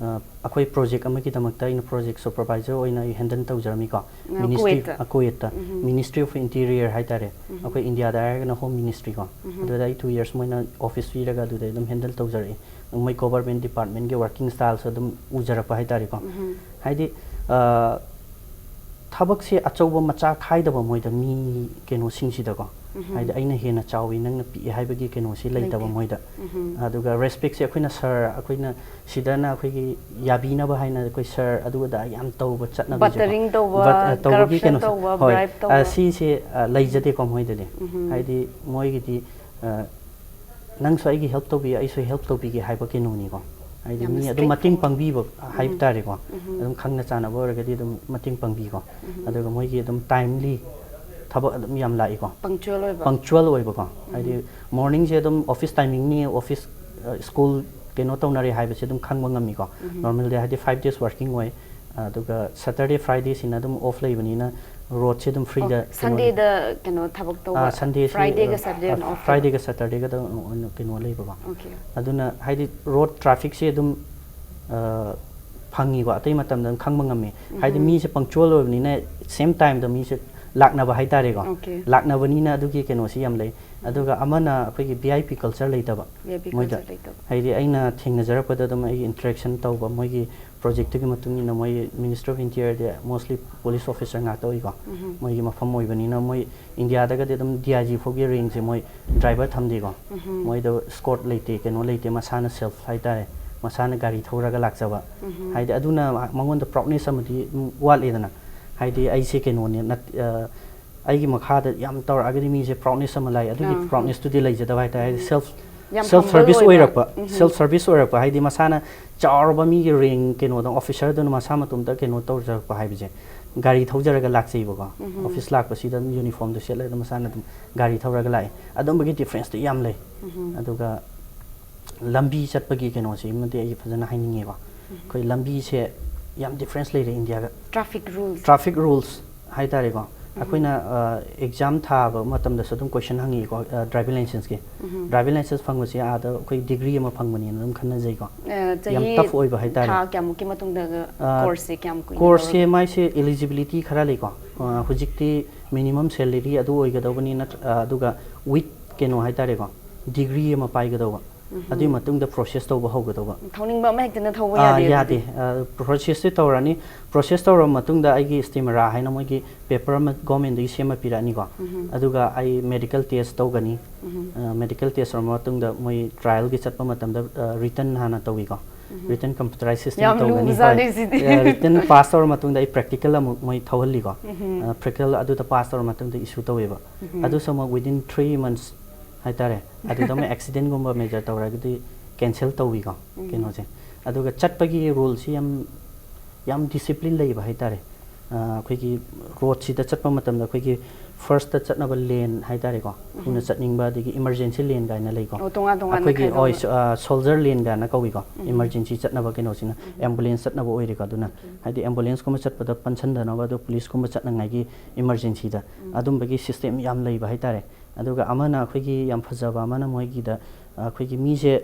ꯑ, ꯑꯩꯈꯣꯏ ꯄ꯭ꯔꯣꯖꯦꯛ ꯑꯃꯒꯤꯗꯃꯛꯇ ꯑꯩꯅ ꯄ꯭ꯔꯣꯖꯦꯛ ꯁꯨꯄꯔꯚꯥꯏꯖꯔ ꯑꯣꯏꯅ ꯑꯩ ꯍꯦꯟꯗꯜ ꯇꯧꯖꯔꯝꯃꯤꯀꯣ꯫ ꯑ, ꯃꯤꯅꯤꯁꯇ꯭ꯔꯤ ꯀꯨꯋꯦꯠꯇ꯫ ꯑ, ꯀꯨꯋꯦꯠꯇ ꯎꯝ꯫ ꯃꯤꯅꯤꯁꯇ꯭ꯔꯤ ꯑꯣꯐ ꯏꯟꯇꯤꯔꯤꯌꯔ ꯍꯥꯏꯇꯥꯔꯦ꯫ ꯎꯝ꯫ ꯑꯩꯈꯣꯏ ꯏꯟꯗꯤꯌꯥꯗ ꯍꯥꯏꯔꯒꯅ ꯍꯣꯝ ꯃꯤꯅꯤꯁꯇ꯭ꯔꯤ ꯀꯣ꯫ ꯎꯝ꯫ ꯑꯗꯨꯗ ꯑꯩ ꯇꯨ ꯌꯔꯁ ꯃꯣꯏꯅ ꯑꯣꯐꯤꯁ ꯄꯤꯔꯒ ꯑꯗꯨꯗ ꯑꯗꯨꯝ ꯍꯦꯟꯗꯜ ꯇꯧꯖꯔꯛꯏ꯫ ꯃꯣꯏ ꯒꯣꯕꯔꯃꯦꯟ ꯗꯤꯄꯥꯔꯠꯃꯦꯟꯒꯤ ꯋꯥꯔꯀꯤꯡ ꯁ꯭ꯇꯥꯏꯜꯁꯨ ꯑꯗꯨꯝ ꯎꯖꯔꯛꯄ ꯍꯥꯏꯇꯥꯔꯦꯀꯣ꯫ ꯎꯝ꯫ ꯍꯥꯏꯗꯤ ꯑ, ꯊꯕꯛꯁꯦ ꯑꯆꯧꯕ ꯃꯆꯥ ꯈꯥꯏꯗꯕ ꯃꯣꯏꯗ ꯃꯤ ꯀꯩꯅꯣꯁꯤꯡꯁꯤꯗꯀꯣ꯫ ꯎꯝ꯫ ꯍꯥꯏꯗꯤ ꯑꯩꯅ ꯍꯦꯟꯅ ꯆꯥꯎꯏ, ꯅꯪꯅ ꯄꯤꯛꯏ ꯍꯥꯏꯕꯒꯤ ꯀꯩꯅꯣꯁꯤ ꯂꯩꯇꯕ ꯂꯩꯇꯦ꯫ ꯃꯣꯏꯗ꯫ ꯎꯝ꯫ ꯑꯗꯨꯒ ꯔꯦꯁꯄꯦꯛꯁꯦ ꯑꯩꯈꯣꯏꯅ ꯁꯥꯔ, ꯑꯩꯈꯣꯏꯅ ꯁꯤꯗꯅ ꯑꯩꯈꯣꯏꯒꯤ ꯌꯥꯕꯤꯅꯕ ꯍꯥꯏꯅ ꯑꯩꯈꯣꯏ ꯁꯥꯔ ꯑꯗꯨ ꯑꯗꯥ ꯌꯥꯝ ꯇꯧꯕ ꯆꯠꯅꯕꯤꯁꯦꯀꯣ꯫ ꯕꯇꯔꯤꯡ ꯇꯧꯕ, ꯕꯠ-, ꯑ, ꯇꯧꯕꯒꯤ corruption ꯀꯩꯅꯣꯁꯦ꯫ ꯇꯧꯕ, ꯍꯣꯏ꯫ ꯕ꯭ꯔꯥꯏꯕ ꯑ, ꯇꯧꯕ꯫ ꯁꯤꯁꯦ, ꯑ, ꯂꯩꯖꯗꯦꯀꯣ ꯃꯣꯏꯗꯗꯤ꯫ ꯎꯝ꯫ ꯍꯥꯏꯗꯤ ꯃꯣꯏꯒꯤꯗꯤ, ꯑ, ꯅꯪꯁꯨ ꯑꯩꯒꯤ ꯍꯦꯜꯞ ꯇꯧꯕꯤ, ꯑꯩꯁꯨ ꯍꯦꯜꯞ ꯇꯧꯕꯤꯒꯦ ꯍꯥꯏꯕ ꯀꯩꯅꯣꯅꯤꯀꯣ꯫ ꯍꯥꯏꯗꯤ ꯌꯥꯝ ꯃꯤ ꯑꯗꯨꯝ strict ꯃꯇꯦꯡ ꯑꯣꯏꯕ꯫ ꯄꯥꯡꯕꯤꯕ ꯍꯥꯏꯕ ꯎꯝ꯫ ꯇꯥꯔꯦꯀꯣ꯫ ꯎꯝ꯫ ꯑꯗꯨꯝ ꯈꯪꯅ ꯆꯥꯟꯅꯕ ꯑꯣꯏꯔꯒꯗꯤ ꯑꯗꯨꯝ ꯃꯇꯦꯡ ꯄꯥꯡꯕꯤꯀꯣ꯫ ꯎꯝ꯫ ꯑꯗꯨꯒ ꯃꯣꯏꯒꯤ ꯑꯗꯨꯝ ꯇꯥꯏꯝꯂꯤ ꯊꯕꯛ ꯑꯗꯨꯝ ꯌꯥꯝ ꯂꯥꯛꯏꯀꯣ꯫ Punctual ꯑꯣꯏꯕ꯫ ꯄꯪꯆꯨꯋꯦꯜ ꯑꯣꯏꯕꯀꯣ꯫ ꯎꯝ꯫ ꯍꯥꯏꯗꯤ ꯃꯣꯔꯅꯤꯡꯁꯦ ꯑꯗꯨꯝ ꯑꯣꯐꯤꯁ ꯇꯥꯏꯃꯤꯡꯅꯤ, ꯑꯣꯐꯤꯁ, ꯑ, ꯁ꯭ꯀꯨꯜ ꯀꯩꯅꯣ ꯇꯧꯅꯔꯦ ꯍꯥꯏꯕꯁꯦ ꯑꯗꯨꯝ ꯈꯪꯕ ꯉꯝꯃꯤꯀꯣ꯫ ꯎꯝ꯫ ꯅꯣꯔꯃꯦꯜ ꯗꯦ ꯍꯥꯏꯗꯤ ꯐꯥꯏꯚ ꯗꯦꯖ ꯋꯥꯔꯀꯤꯡ ꯑꯣꯏ꯫ ꯑꯗꯨꯒ ꯁꯇꯔꯗꯦ ꯐ꯭ꯔꯥꯏꯗꯦꯁꯤꯅ ꯑꯗꯨꯝ ꯑꯣꯐ ꯂꯩꯕꯅꯤꯅ ꯔꯣꯗꯁꯦ ꯑꯗꯨꯝ ꯐ꯭ꯔꯤꯗ ꯑꯣ, ꯁꯟꯗꯦꯗ ꯀꯩꯅꯣ ꯊꯕꯛ ꯇꯧꯕ? ꯑꯥ, ꯁꯟꯗꯦꯁꯤ, ꯐ꯭ꯔꯥꯏꯗꯦꯒ ꯑ, ꯁꯇꯔꯗꯦꯅ ꯑ, ꯑꯣꯐ? ꯐ꯭ꯔꯥꯏꯗꯦꯒ ꯁꯇꯔꯗꯦꯒꯗ ꯑꯣꯏꯅ ꯀꯩꯅꯣ ꯂꯩꯕꯀꯣ꯫ ꯑꯣꯀꯦ꯫ ꯑꯗꯨꯅ ꯍꯥꯏꯗꯤ ꯔꯣꯗ ꯇ꯭ꯔꯥꯐꯤꯛꯁꯦ ꯑꯗꯨꯝ, ꯑ, ꯐꯪꯉꯤꯀꯣ, ꯑꯇꯩ ꯃꯇꯝꯗ ꯑꯗꯨꯝ ꯈꯪꯕ ꯉꯝꯃꯤ꯫ ꯍꯥꯏꯗꯤ ꯎꯝ꯫ ꯃꯤꯁꯦ ꯄꯪꯆꯨꯋꯦꯜ ꯑꯣꯏꯕꯅꯤꯅ ꯁꯦꯝ ꯇꯥꯏꯝꯗ ꯃꯤꯁꯦ ꯂꯥꯛꯅꯕ ꯍꯥꯏꯇꯥꯔꯦꯀꯣ꯫ ꯑꯣꯀꯦ꯫ ꯂꯥꯛꯅꯕꯅꯤꯅ ꯑꯗꯨꯒꯤ ꯀꯩꯅꯣꯁꯤ ꯌꯥꯝ ꯂꯩ꯫ ꯑꯗꯨꯒ ꯑꯃꯅ ꯑꯩꯈꯣꯏꯒꯤ ꯚꯤ ꯑꯥꯏ ꯄꯤ ꯀꯜꯆꯔ ꯂꯩꯇꯕ ꯚꯤ ꯑꯥꯏ ꯄꯤ ꯃꯣꯏꯗ꯫ ꯀꯜꯆꯔ ꯂꯩꯇꯕ꯫ ꯍꯥꯏꯗꯤ ꯑꯩꯅ ꯊꯦꯡꯅꯖꯔꯛꯄꯗ ꯑꯗꯨꯝ ꯑꯩꯒꯤ ꯏꯟꯇꯔꯦꯛꯁꯟ ꯇꯧꯕ ꯃꯣꯏꯒꯤ ꯄ꯭ꯔꯣꯖꯦꯛꯇꯨꯒꯤ ꯃꯇꯨꯡ ꯏꯟꯅ ꯃꯣꯏ ꯃꯤꯅꯤꯁꯇꯔ ꯑꯣꯐ ꯏꯟꯇꯤꯔꯤꯌꯔꯗꯤ ꯃꯣꯁꯂꯤ ꯄꯨꯂꯤꯁ ꯑꯣꯐꯤꯁꯔ ꯉꯥꯛꯇ ꯑꯣꯏꯀꯣ꯫ ꯎꯝ꯫ ꯃꯣꯏꯒꯤ ꯃꯐꯝ ꯑꯣꯏꯕꯅꯤꯅ ꯃꯣꯏ ꯏꯟꯗꯤꯌꯥꯗꯒꯗꯤ ꯑꯗꯨꯝ ꯗꯤ ꯑꯥꯏ ꯖꯤ ꯐꯥꯎꯒꯤ ꯔꯦꯡꯁꯦ ꯃꯣꯏ ꯗ꯭ꯔꯥꯏꯚꯔ ꯊꯝꯗꯦꯀꯣ꯫ ꯎꯝ꯫ ꯃꯣꯏꯗ ꯏꯁꯀꯣꯔꯠ ꯂꯩꯇꯦ, ꯀꯩꯅꯣ ꯂꯩꯇꯦ, ꯃꯁꯥꯅ ꯁꯦꯜꯐ ꯍꯥꯏꯇꯥꯔꯦ, ꯃꯁꯥꯅ ꯒꯥꯔꯤ ꯊꯧꯔꯒ ꯂꯥꯛꯆꯕ꯫ ꯎꯝ꯫ ꯍꯥꯏꯗꯤ ꯑꯗꯨꯅ ꯃꯉꯣꯟꯗ ꯄ꯭ꯔꯥꯎꯠꯅꯦꯁ ꯑꯃꯗꯤ ꯑꯗꯨꯝ ꯋꯥꯠꯂꯦꯗꯅ꯫ ꯍꯥꯏꯗꯤ ꯑꯩꯁꯦ ꯀꯩꯅꯣꯅꯦ, ꯅꯠ-, ꯑ, ꯑꯩꯒꯤ ꯃꯈꯥꯗ ꯌꯥꯝ ꯇꯧꯔꯛꯑꯒꯗꯤ ꯃꯤꯁꯦ ꯄ꯭ꯔꯥꯎꯠꯅꯦꯁ ꯑꯃ ꯂꯥꯛꯑꯦ, ꯑꯗꯨꯒꯤ ꯑꯥ꯫ ꯄ꯭ꯔꯥꯎꯠꯅꯦꯁꯇꯨꯗꯤ ꯂꯩꯖꯗꯕ ꯍꯥꯏꯇꯥꯔꯦ꯫ ꯍꯥꯏꯗꯤ ꯎꯝ꯫ ꯁꯦꯜꯐ, ꯌꯥꯝ ꯁꯦꯜꯐ humble ꯁꯔꯚꯤꯁ ꯑꯣꯏꯕ꯫ ꯑꯣꯏꯔꯛꯄ, ꯎꯝ꯫ ꯁꯦꯜꯐ ꯁꯔꯚꯤꯁ ꯑꯣꯏꯔꯛꯄ ꯍꯥꯏꯗꯤ ꯃꯁꯥꯅ ꯆꯥꯎꯔꯕ ꯃꯤꯒꯤ ꯔꯦꯡ ꯀꯩꯅꯣꯗ ꯑꯣꯐꯤꯁꯔꯗꯨꯅ ꯃꯁꯥ ꯃꯇꯣꯝꯇ ꯀꯩꯅꯣ ꯇꯧꯖꯔꯛꯄ ꯍꯥꯏꯕꯁꯦ, ꯒꯥꯔꯤ ꯊꯧꯖꯔꯒ ꯂꯥꯛꯆꯩꯕꯀꯣ꯫ ꯎꯝ꯫ ꯑꯣꯐꯤꯁ ꯂꯥꯛꯄꯁꯤꯗ ꯑꯗꯨꯝ ꯌꯨꯅꯤꯐꯣꯔꯝꯗꯣ ꯁꯦꯠꯂꯒ ꯑꯗꯨꯝ ꯃꯁꯥꯅ ꯑꯗꯨꯝ ꯒꯥꯔꯤ ꯊꯧꯔꯒ ꯂꯥꯛꯑꯦ꯫ ꯑꯗꯨꯝꯕꯒꯤ ꯗꯤꯐ꯭ꯔꯦꯟꯁꯇꯣ ꯌꯥꯝ ꯂꯩ꯫ ꯎꯝ꯫ ꯑꯗꯨꯒ ꯂꯝꯕꯤ ꯆꯠꯄꯒꯤ ꯀꯩꯅꯣꯁꯤꯃꯗꯤ ꯑꯩ ꯐꯖꯅ ꯍꯥꯏꯅꯤꯡꯉꯦꯀꯣ꯫ ꯑꯩꯈꯣꯏ ꯂꯝꯕꯤꯁꯦ ꯌꯥꯝ ꯗꯤꯐ꯭ꯔꯦꯟꯁ ꯂꯩꯔꯦ ꯏꯟꯗꯤꯌꯥꯒ꯫ Traffic rules. ꯇ꯭ꯔꯥꯐꯤꯛ ꯔꯨꯜꯁ ꯍꯥꯏꯇꯥꯔꯦꯀꯣ꯫ ꯑꯩꯈꯣꯏꯅ ꯑꯦꯛꯖꯥꯝ ꯊꯥꯕ ꯃꯇꯝꯗꯁꯨ ꯑꯗꯨꯝ ꯀꯣꯏꯁꯟ ꯍꯪꯉꯤꯀꯣ, ꯗ꯭ꯔꯥꯏꯚꯤꯡ ꯂꯥꯏꯁꯦꯟꯁꯀꯤ꯫ ꯗ꯭ꯔꯥꯏꯚꯤꯡ ꯂꯥꯏꯁꯦꯟꯁ ꯐꯪꯕꯁꯦ ꯑꯥꯗ ꯑꯩꯈꯣꯏ ꯗꯤꯒ꯭ꯔꯤ ꯑꯃ ꯐꯪꯕꯅꯦꯅ ꯑꯗꯨꯝ ꯈꯟꯅꯖꯩꯀꯣ꯫ ꯑ, ꯌꯥꯝ ꯆꯍꯤ ꯇꯐ ꯑꯣꯏꯕ ꯍꯥꯏꯇꯥꯔꯦ꯫ ꯊꯥ ꯀꯌꯥꯃꯨꯛꯀꯤ ꯃꯇꯨꯡꯗ ꯑ, ꯀꯣꯔꯁꯁꯦ ꯀꯌꯥꯝ ꯀꯨꯏꯅ ꯀꯣꯔꯁꯁꯦ ꯇꯧꯔꯒ? ꯃꯥꯏꯁꯦ ꯏꯂꯤꯖꯤꯕꯤꯂꯤꯇꯤ ꯈꯔ ꯂꯩꯀꯣ꯫ ꯑ, ꯍꯧꯖꯤꯛꯇꯤ ꯃꯤꯅꯤꯃꯝ ꯁꯦꯂꯔꯤ ꯑꯗꯨ ꯑꯣꯏꯒꯗꯧꯕꯅꯤ, ꯅꯠꯇ꯭ꯔ-, ꯑ, ꯑꯗꯨꯒ ꯋꯤꯠ ꯀꯩꯅꯣ ꯍꯥꯏꯇꯥꯔꯦꯀꯣ, ꯗꯤꯒ꯭ꯔꯤ ꯑꯃ ꯄꯥꯏꯒꯗꯧꯕ꯫ ꯑꯗꯨꯒꯤ ꯃꯇꯨꯡꯗ ꯄ꯭ꯔꯣꯁꯦꯁ ꯇꯧꯕ ꯍꯧꯒꯗꯧꯕ꯫ ꯊꯧꯅꯤꯡꯕ ꯑꯃ ꯍꯦꯛꯇꯅ ꯊꯧꯕ ꯑꯥ, ꯌꯥꯗꯦ ꯌꯥꯗꯦ꯫ ꯑꯗꯨꯗꯤ? ꯄ꯭ꯔꯣꯁꯦꯁꯁꯦ ꯇꯧꯔꯅꯤ꯫ ꯄ꯭ꯔꯣꯁꯦꯁ ꯇꯧꯔꯕ ꯃꯇꯨꯡꯗ ꯑꯩꯒꯤ ꯁ꯭ꯇꯦꯃꯔꯥ ꯍꯥꯏꯅ ꯃꯣꯏꯒꯤ ꯄꯦꯄꯔ ꯑꯃ ꯒꯣꯔꯃꯦꯟꯗꯒꯤ ꯁꯦꯝꯃ ꯄꯤꯔꯛꯑꯅꯤꯀꯣ꯫ ꯑꯗꯨꯒ ꯑꯩ ꯃꯦꯗꯤꯀꯦꯜ ꯇꯦꯁ ꯇꯧꯒꯅꯤ꯫ ꯃꯦꯗꯤꯀꯦꯜ ꯇꯦꯁ ꯇꯧꯔꯕ ꯃꯇꯨꯡꯗ ꯃꯣꯏ ꯇ꯭ꯔꯥꯏꯌꯦꯜꯒꯤ ꯆꯠꯄ ꯃꯇꯝꯗ ꯔꯤꯇꯟ ꯍꯥꯟꯅ ꯇꯧꯏꯀꯣ꯫ ꯔꯤꯇꯟ ꯀꯝꯄ꯭ꯌꯨꯇꯔꯥꯏꯁ ꯁꯤꯁꯇꯦꯝ ꯌꯥꯝ ꯇꯧꯒꯅꯤ꯫ ꯂꯨꯕꯖꯥꯠꯅꯤ ꯁꯤꯗꯤ꯫ ꯔꯤꯇꯟ ꯄꯥꯁ ꯇꯧꯔꯕ ꯃꯇꯨꯡꯗ ꯑꯩ ꯄ꯭ꯔꯦꯛꯇꯤꯀꯦꯜ ꯑꯃꯨꯛ ꯃꯣꯏ ꯊꯧꯍꯜꯂꯤꯀꯣ꯫ ꯄ꯭ꯔꯦꯛꯇꯤꯀꯦꯜ ꯑꯗꯨꯗ ꯄꯥꯁ ꯇꯧꯔꯕ ꯃꯇꯨꯡꯗ ꯏꯁꯨ ꯇꯧꯋꯦꯕ꯫ ꯑꯗꯨꯁꯨ ꯑꯃꯨꯛ ꯋꯤꯗꯤꯟ ꯊ꯭ꯔꯤ ꯃꯟꯁ ꯍꯥꯏꯇꯥꯔꯦ, ꯑꯗꯨꯗ ꯑꯃꯨꯛ ꯑꯦꯛꯁꯤꯗꯦꯟꯒꯨꯝꯕ ꯃꯦꯖꯔ ꯇꯧꯔꯒꯗꯤ ꯀꯦꯟꯁꯦꯜ ꯇꯧꯋꯤꯀꯣ ꯀꯩꯅꯣꯁꯦ꯫ ꯑꯗꯨꯒ ꯆꯠꯄꯒꯤ ꯔꯨꯜꯁꯤ ꯌꯥꯝ, ꯌꯥꯝ ꯗꯤꯁꯤꯄ꯭ꯂꯤꯟ ꯂꯩꯕ ꯍꯥꯏꯇꯥꯔꯦ꯫ ꯑ, ꯑꯩꯈꯣꯏꯒꯤ ꯔꯣꯗꯁꯤꯗ ꯆꯠꯄ ꯃꯇꯝꯗ ꯑꯩꯈꯣꯏꯒꯤ ꯐꯥꯔꯁꯇ ꯆꯠꯅꯕ ꯂꯦꯟ ꯍꯥꯏꯇꯥꯔꯦꯀꯣ, ꯊꯨꯅ ꯆꯠꯅꯤꯡꯕ, ꯑꯗꯒꯤ ꯏꯃꯔꯖꯦꯟꯁꯤ ꯂꯦꯟ ꯀꯥꯏꯅ ꯂꯩꯀꯣ꯫ ꯑꯣ, ꯇꯣꯉꯥꯟ ꯇꯣꯉꯥꯟꯅ ꯑꯩꯈꯣꯏꯒꯤ, ꯍꯣꯏ, ꯈꯥꯏꯗꯣꯛꯑꯒ꯫ ꯁꯣꯜꯖꯔ ꯂꯦꯟ ꯀꯥꯏꯅ ꯀꯧꯏꯀꯣ, ꯏꯃꯔꯖꯦꯟꯁꯤ ꯆꯠꯅꯕ ꯀꯩꯅꯣꯁꯤꯅ꯫ ꯑꯦꯝꯕꯨꯂꯦꯟꯁ ꯆꯠꯅꯕ ꯑꯣꯏꯔꯦꯀꯣ꯫ ꯑꯗꯨꯅ ꯍꯥꯏꯗꯤ ꯑꯦꯝꯕꯨꯂꯦꯟꯁꯀꯨꯝꯕ ꯆꯠꯄꯗ ꯄꯟꯁꯟꯗꯅꯕ, ꯑꯗꯣ ꯄꯨꯂꯤꯁꯀꯨꯝꯕ ꯆꯠꯅꯉꯥꯏꯒꯤ ꯏꯃꯔꯖꯦꯟꯁꯤꯗ ꯑꯗꯨꯝꯕꯒꯤ ꯁꯤꯁꯇꯦꯝ ꯌꯥꯝ ꯂꯩꯕ ꯍꯥꯏꯇꯥꯔꯦ꯫ ꯑꯗꯨꯒ ꯑꯃꯅ ꯑꯩꯈꯣꯏꯒꯤ ꯌꯥꯝ ꯐꯖꯕ ꯑꯃꯅ ꯃꯣꯏꯒꯤꯗ, ꯑ, ꯑꯩꯈꯣꯏꯒꯤ ꯃꯤꯁꯦ,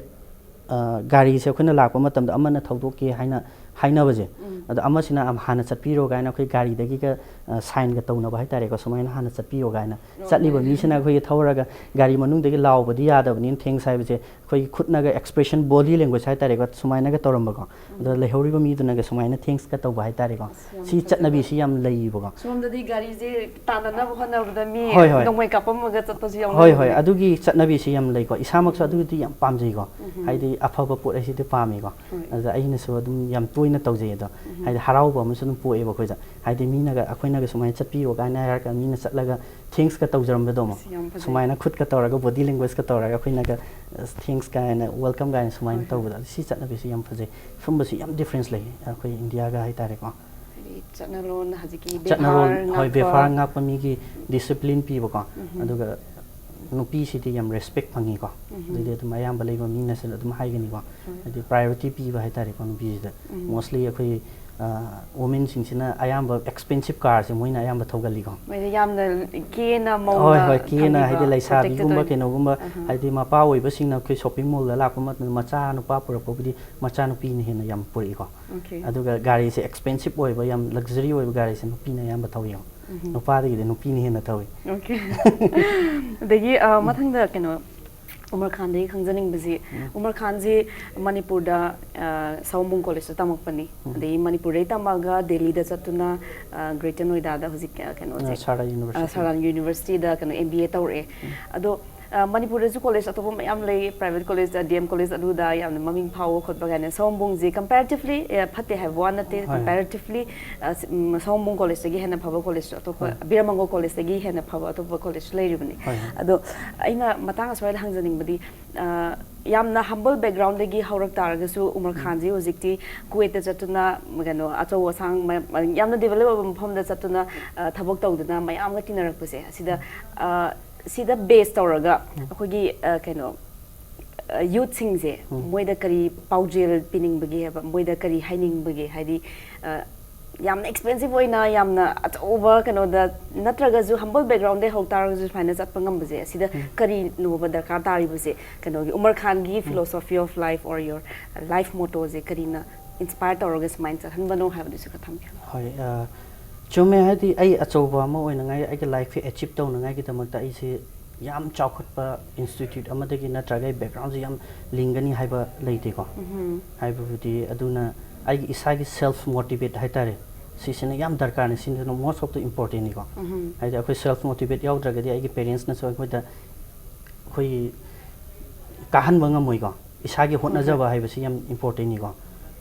ꯑ, ꯒꯥꯔꯤꯁꯦ ꯑꯩꯈꯣꯏꯅ ꯂꯥꯛꯄ ꯃꯇꯝꯗ ꯑꯃꯅ ꯊꯧꯗꯣꯛꯀꯦ ꯍꯥꯏꯅ ꯍꯥꯏꯅꯕꯁꯦ, ꯑꯗꯣ ꯑꯃꯁꯤꯅ ꯑꯝ-, ꯍꯥꯟꯅ ꯆꯠꯄꯤꯔꯣ ꯀꯥꯏꯅ ꯑꯩꯈꯣꯏ ꯒꯥꯔꯤꯗꯒꯤꯒ, ꯑ, ꯁꯥꯏꯟꯒ ꯇꯧꯅꯕ ꯍꯥꯏꯇꯥꯔꯦꯀꯣ, ꯁꯨꯃꯥꯏꯅ ꯍꯥꯟꯅ ꯆꯠꯄꯤꯌꯣ ꯀꯥꯏꯅ꯫ ꯆꯠꯂꯤꯕ ꯃꯤꯁꯤꯅ ꯑꯩꯈꯣꯏꯒꯤ ꯊꯧꯔꯒ ꯒꯥꯔꯤ ꯃꯅꯨꯡꯗꯒꯤ ꯂꯥꯎꯕꯗꯤ ꯌꯥꯗꯕꯅꯤꯅ, ꯊꯦꯡꯁ ꯍꯥꯏꯕꯁꯦ ꯑꯩꯈꯣꯏꯒꯤ ꯈꯨꯠꯅꯒ ꯑꯦꯛꯁꯄ꯭ꯔꯦꯁꯟ, ꯕꯣꯗꯤ ꯂꯦꯡꯒ꯭ꯋꯦꯖ ꯍꯥꯏꯇꯥꯔꯦꯀꯣ, ꯁꯨꯃꯥꯏꯅꯒ ꯇꯧꯔꯝꯕꯀꯣ꯫ ꯑꯗꯣ ꯂꯩꯍꯧꯔꯤꯕ ꯃꯤꯗꯨꯅꯒ ꯁꯨꯃꯥꯏꯅ ꯊꯦꯡꯁꯀ ꯇꯧꯕ ꯍꯥꯏꯇꯥꯔꯦꯀꯣ꯫ ꯌꯥꯝ ꯁꯤ ꯐꯖꯕ꯫ ꯆꯠꯅꯕꯤꯁꯤ ꯌꯥꯝ ꯂꯩꯌꯦꯕꯀꯣ꯫ ꯁꯣꯝꯗꯗꯤ ꯒꯥꯔꯤꯁꯦ ꯇꯥꯟꯅꯅꯕ ꯍꯣꯠꯅꯕꯗ ꯃꯤ ꯍꯣꯏ, ꯍꯣꯏ꯫ ꯅꯣꯡꯃꯩ ꯀꯥꯞꯄꯝꯃꯒ ꯆꯠꯄꯁꯨ ꯌꯥꯎꯅꯩ꯫ ꯍꯣꯏ, ꯍꯣꯏ꯫ ꯑꯗꯨꯒꯤ ꯆꯠꯅꯕꯤꯁꯤ ꯌꯥꯝ ꯂꯩꯀꯣ꯫ ꯏꯁꯥꯃꯛꯁꯨ ꯑꯗꯨꯒꯤꯗꯤ ꯌꯥꯝ ꯄꯥꯝꯖꯩꯀꯣ꯫ ꯍꯥꯏꯗꯤ ꯑꯐꯕ ꯄꯣꯠ ꯍꯥꯏꯁꯤꯗꯤ ꯄꯥꯝꯃꯤꯀꯣ꯫ ꯍꯣꯏ꯫ ꯑꯗꯨꯗ ꯑꯩꯅꯁꯨ ꯑꯗꯨꯝ ꯌꯥꯝ ꯇꯣꯏꯅ ꯇꯧꯖꯩ ꯑꯗꯣ꯫ ꯍꯥꯏꯗꯤ ꯍꯔꯥꯎꯕ ꯑꯃꯁꯨ ꯑꯗꯨꯝ ꯄꯣꯛꯑꯦꯕ ꯑꯩꯈꯣꯏꯗ꯫ ꯍꯥꯏꯗꯤ ꯃꯤꯅꯒ, ꯑꯩꯈꯣꯏꯅꯒ ꯁꯨꯃꯥꯏꯅ ꯆꯠꯄꯤꯌꯣ ꯀꯥꯏꯅ ꯍꯥꯏꯔꯒ ꯃꯤꯅ ꯆꯠꯂꯒ ꯊꯦꯡꯁꯀ ꯇꯧꯖꯔꯝꯕꯗꯣ ꯑꯃꯨꯛ꯫ ꯑꯁ, ꯌꯥꯝ ꯐꯖꯩ꯫ ꯁꯨꯃꯥꯏꯅ ꯈꯨꯠꯀ ꯇꯧꯔꯒ ꯕꯣꯗꯤ ꯂꯦꯡꯒ꯭ꯋꯦꯖꯀ ꯇꯧꯔꯒ ꯑꯩꯈꯣꯏꯅꯒ, ꯑꯁ, ꯊꯦꯡꯁ ꯀꯥꯏꯅ, ꯋꯦꯜꯀꯝ ꯀꯥꯏꯅ ꯁꯨꯃꯥꯏꯅ ꯇꯧꯕꯗꯣ꯫ ꯁꯤ ꯆꯠꯅꯕꯤꯁꯤ ꯌꯥꯝ ꯐꯖꯩ꯫ ꯁꯨꯝꯕꯁꯤ ꯌꯥꯝ ꯗꯤꯐ꯭ꯔꯦꯟꯁ ꯂꯩ ꯑꯩꯈꯣꯏ ꯏꯟꯗꯤꯌꯥꯒ ꯍꯥꯏꯇꯥꯔꯦꯀꯣ꯫ ꯍꯥꯏꯗꯤ ꯆꯠꯅꯔꯣꯟ, ꯍꯧꯖꯤꯛꯀꯤ ꯆꯠꯅꯔꯣꯟ, ꯕꯦꯕꯥꯔ ꯍꯣꯏ, ꯉꯥꯛꯄ꯫ ꯕꯦꯕꯥꯔ ꯉꯥꯛꯄ, ꯃꯤꯒꯤ ꯗꯤꯁꯤꯄ꯭ꯂꯤꯟ ꯄꯤꯕꯀꯣ꯫ ꯑꯗꯨꯒ ꯅꯨꯄꯤꯁꯤꯗꯤ ꯌꯥꯝ ꯔꯦꯁꯄꯦꯛ ꯐꯪꯉꯤꯀꯣ꯫ ꯑꯗꯨꯗꯤ ꯑꯗꯨꯝ ꯑꯌꯥꯝꯕ ꯂꯩꯕ ꯃꯤꯅꯁꯨ ꯑꯗꯨꯝ ꯍꯥꯏꯒꯅꯤꯀꯣ꯫ ꯍꯥꯏꯗꯤ ꯄ꯭ꯔꯥꯏꯌꯣꯔꯤꯇꯤ ꯄꯤꯕ ꯍꯥꯏꯇꯥꯔꯦꯀꯣ ꯅꯨꯄꯤꯁꯤꯗ꯫ ꯃꯣꯁꯂꯤ ꯑꯩꯈꯣꯏ ꯋꯨꯃꯦꯟꯁꯤꯡꯁꯤꯅ ꯑꯌꯥꯝꯕ ꯑꯦꯛꯁꯄꯦꯟꯁꯤꯞ ꯀꯥꯔꯁꯦ ꯃꯣꯏꯅ ꯑꯌꯥꯝꯕ ꯊꯧꯒꯜꯂꯤꯀꯣ꯫ ꯃꯣꯏꯗ ꯌꯥꯝꯅ ꯀꯦꯅ ꯍꯣꯏ ꯃꯧꯅ ꯍꯣꯏ, ꯀꯦꯅ ꯊꯝꯕꯤꯕ, ꯍꯥꯏꯗꯤ ꯂꯩꯁꯥꯕꯤꯒꯨꯝꯕ protected ꯑꯣꯏꯅ꯫ ꯀꯩꯅꯣꯒꯨꯝꯕ, ꯍꯥꯏꯗꯤ ꯃꯄꯥ ꯑꯣꯏꯕꯁꯤꯡꯅ ꯑꯩꯈꯣꯏ ꯁꯣꯞꯄꯤꯡ ꯃꯣꯜꯗ ꯂꯥꯛꯄ ꯃꯇꯝꯗ ꯃꯆꯥ ꯅꯨꯄꯥ ꯄꯨꯔꯛꯄꯕꯨꯗꯤ ꯃꯆꯥ ꯅꯨꯄꯤꯅ ꯍꯦꯟꯅ ꯌꯥꯝ ꯄꯨꯔꯛꯏꯀꯣ꯫ Okay. ꯑꯗꯨꯒ ꯒꯥꯔꯤꯁꯦ ꯑꯦꯛꯁꯄꯦꯟꯁꯤꯞ ꯑꯣꯏꯕ, ꯌꯥꯝ ꯂꯛꯖꯔꯤ ꯑꯣꯏꯕ ꯒꯥꯔꯤꯁꯦ ꯅꯨꯄꯤꯅ ꯑꯌꯥꯝꯕ ꯊꯧꯋꯤ꯫ ꯅꯨꯄꯥꯗꯒꯤꯗꯤ ꯅꯨꯄꯤꯅ ꯍꯦꯟꯅ ꯊꯧꯋꯤ꯫ Okay. ꯑꯗꯒꯤ ꯑ, ꯃꯊꯪꯗ ꯀꯩꯅꯣ, ꯎꯃꯔ ꯈꯥꯟꯗꯒꯤ ꯈꯪꯖꯅꯤꯡꯕꯁꯤ, ꯎꯃꯔ ꯈꯥꯟꯁꯤ ꯃꯅꯤꯄꯨꯔꯗ ꯑ, ꯁꯑꯣꯝꯕꯨꯡ ꯀꯣꯂꯦꯖꯇ ꯇꯝꯃꯛꯄꯅꯤ꯫ ꯑꯗꯒꯤ ꯃꯅꯤꯄꯨꯔꯗꯩ ꯇꯝꯃꯛꯑꯒ ꯗꯦꯜꯂꯤꯗ ꯆꯠꯇꯨꯅ ꯑ, ꯒ꯭ꯔꯦꯇꯔ ꯅꯣꯏꯗꯥꯗ ꯍꯧꯖꯤꯛ ꯑ, ꯀꯩꯅꯣꯁꯦ, ꯑ, ꯁꯥꯔꯗꯥ ꯌꯨꯅꯤꯚꯔꯁꯤꯇꯤ꯫ ꯑ, ꯁꯥꯔꯗꯥ ꯌꯨꯅꯤꯚꯔꯁꯤꯇꯤꯗ ꯀꯩꯅꯣ ꯑꯦꯝ ꯕꯤ ꯑꯦ ꯇꯧꯔꯛꯑꯦ꯫ ꯑꯗꯣ ꯑ, ꯃꯅꯤꯄꯨꯔꯗꯁꯨ ꯀꯣꯂꯦꯖ ꯑꯇꯣꯞꯄ ꯃꯌꯥꯝ ꯂꯩ, private college, D M college, ꯑꯗꯨꯗ ꯌꯥꯝꯅ ꯃꯃꯤꯡ ꯐꯥꯎꯕ ꯈꯣꯠꯄ ꯀꯥꯏꯅ꯫ ꯁꯑꯣꯝꯕꯨꯡꯁꯦ ꯀꯝꯄꯦꯔꯦꯇꯤꯚꯂꯤ ꯐꯠꯇꯦ ꯍꯥꯏꯕ ꯋꯥ ꯅꯠꯇꯦ꯫ ꯍꯣꯏ꯫ ꯀꯝꯄꯦꯔꯦꯇꯤꯚꯂꯤ ꯁꯑꯣꯝꯕꯨꯡ ꯀꯣꯂꯦꯖꯇꯒꯤ ꯍꯦꯟꯅ ꯐꯕ ꯀꯣꯂꯦꯖ ꯑꯇꯣꯞꯄ, ꯍꯣꯏ꯫ ꯕꯤꯔꯃꯪꯒꯣ ꯀꯣꯂꯦꯖꯇꯒꯤ ꯍꯦꯟꯅ ꯐꯕ ꯑꯇꯣꯞꯄ ꯀꯣꯂꯦꯖ ꯂꯩꯔꯤꯕꯅꯤ꯫ ꯍꯣꯏ, ꯍꯣꯏ꯫ ꯑꯗꯣ ꯑꯩꯅ ꯃꯇꯥꯡ ꯑꯁ꯭ꯋꯥꯏꯗ ꯍꯪꯖꯅꯤꯡꯕꯗꯤ, ꯑ, ꯌꯥꯝꯅ ꯍꯝꯕꯜ ꯕꯦꯛꯒ꯭ꯔꯥꯎꯟꯗꯒꯤ ꯍꯧꯔꯛ ꯇꯥꯔꯒꯁꯨ ꯎꯃꯔ ꯈꯥꯟꯁꯤ ꯍꯧꯖꯤꯛꯇꯤ ꯀꯨꯋꯦꯠꯇ ꯆꯠꯇꯨꯅ ꯀꯩꯅꯣ ꯑꯆꯧ ꯑꯁꯥꯡ ꯃ-, ꯌꯥꯝꯅ ꯗꯤꯕꯂꯞ ꯑꯣꯏꯕ ꯃꯐꯝꯗ ꯆꯠꯇꯨꯅ ꯑ, ꯊꯕꯛ ꯇꯧꯗꯨꯅ ꯃꯌꯥꯝꯒ ꯇꯤꯟꯅꯔꯛꯄꯁꯦ, ꯑꯁꯤꯗ ꯑ, ꯁꯤꯗ ꯕꯦꯁ ꯇꯧꯔꯒ ꯑꯩꯈꯣꯏꯒꯤ ꯑ, ꯀꯩꯅꯣ ꯌꯨꯠꯁꯤꯡꯁꯦ ꯃꯣꯏꯗ ꯀꯔꯤ ꯄꯥꯎꯖꯦꯜ ꯄꯤꯅꯤꯡꯕꯒꯦ ꯍꯥꯏꯕ, ꯃꯣꯏꯗ ꯀꯔꯤ ꯍꯥꯏꯅꯤꯡꯕꯒꯦ? ꯍꯥꯏꯗꯤ ꯑ, ꯌꯥꯝꯅ ꯑꯦꯛꯁꯄꯦꯟꯁꯤꯞ ꯑꯣꯏꯅ, ꯌꯥꯝꯅ ꯑꯆꯧꯕ ꯀꯩꯅꯣꯗ ꯅꯠꯇ꯭ꯔꯒꯁꯨ ꯍꯝꯕꯜ ꯕꯦꯛꯒ꯭ꯔꯥꯎꯟꯗꯩ ꯍꯧ ꯇꯥꯔꯒꯁꯨ ꯁꯨꯃꯥꯏꯅ ꯆꯠꯄ ꯉꯝꯕꯁꯦ, ꯑꯁꯤꯗ ꯀꯔꯤꯅꯣꯕ ꯗꯔꯀꯥꯔ ꯇꯥꯔꯤꯕꯁꯦ? ꯀꯩꯅꯣꯒꯤ ꯎꯃꯔ ꯈꯥꯟꯒꯤ philosophy of life or your life motto ꯁꯦ ꯀꯔꯤꯅ ꯏꯟꯁꯄꯥꯌꯔ ꯇꯧꯔꯒ ꯁꯨꯃꯥꯏꯅ ꯆꯠꯍꯟꯕꯅꯣ ꯍꯥꯏꯕꯗꯨꯁꯨ ꯈꯔ ꯊꯝꯕꯤꯌꯨ꯫ ꯍꯣꯏ, ꯑ, ꯆꯨꯝꯃꯦ꯫ ꯍꯥꯏꯗꯤ ꯑꯩ ꯑꯆꯧꯕ ꯑꯃ ꯑꯣꯏꯅꯉꯥꯏ, ꯑꯩꯒꯤ ꯂꯥꯏꯐꯀꯤ ꯑꯦꯆꯤꯞ ꯇꯧꯅꯉꯥꯏꯒꯤꯗꯃꯛꯇ ꯑꯩꯁꯦ ꯌꯥꯝ ꯆꯥꯎꯈꯠꯄ ꯏꯟꯁꯇꯤꯇ꯭ꯌꯨꯠ ꯑꯃꯗꯒꯤ ꯅꯠꯇ꯭ꯔꯒ ꯑꯩ ꯕꯦꯛꯒ꯭ꯔꯥꯎꯟꯁꯦ ꯌꯥꯝ ꯂꯤꯡꯒꯅꯤ ꯍꯥꯏꯕ ꯂꯩꯇꯦꯀꯣ꯫ ꯍꯥꯏꯕꯕꯨꯗꯤ ꯑꯗꯨꯅ ꯑꯩꯒꯤ ꯏꯁꯥꯒꯤ ꯁꯦꯜꯐ ꯃꯣꯇꯤꯚꯦꯠ ꯍꯥꯏꯇꯥꯔꯦ, ꯁꯤꯁꯤꯅ ꯌꯥꯝ ꯗꯔꯀꯥꯔꯅꯤ, ꯁꯤꯅ most of the important ꯅꯤꯀꯣ꯫ ꯍꯥꯏꯗꯤ ꯑꯩꯈꯣꯏ ꯁꯦꯜꯐ ꯃꯣꯇꯤꯚꯦꯠ ꯌꯥꯎꯗ꯭ꯔꯒꯗꯤ ꯑꯩꯒꯤ ꯄꯦꯔꯦꯟꯁꯅꯁꯨ ꯑꯩꯈꯣꯏꯗ ꯑꯩꯈꯣꯏꯒꯤ ꯀꯥꯍꯟꯕ ꯉꯝꯃꯣꯏꯀꯣ꯫ ꯏꯁꯥꯒꯤ ꯍꯣꯠꯅꯖꯕ ꯍꯥꯏꯕꯁꯤ ꯌꯥꯝ important ꯅꯤꯀꯣ꯫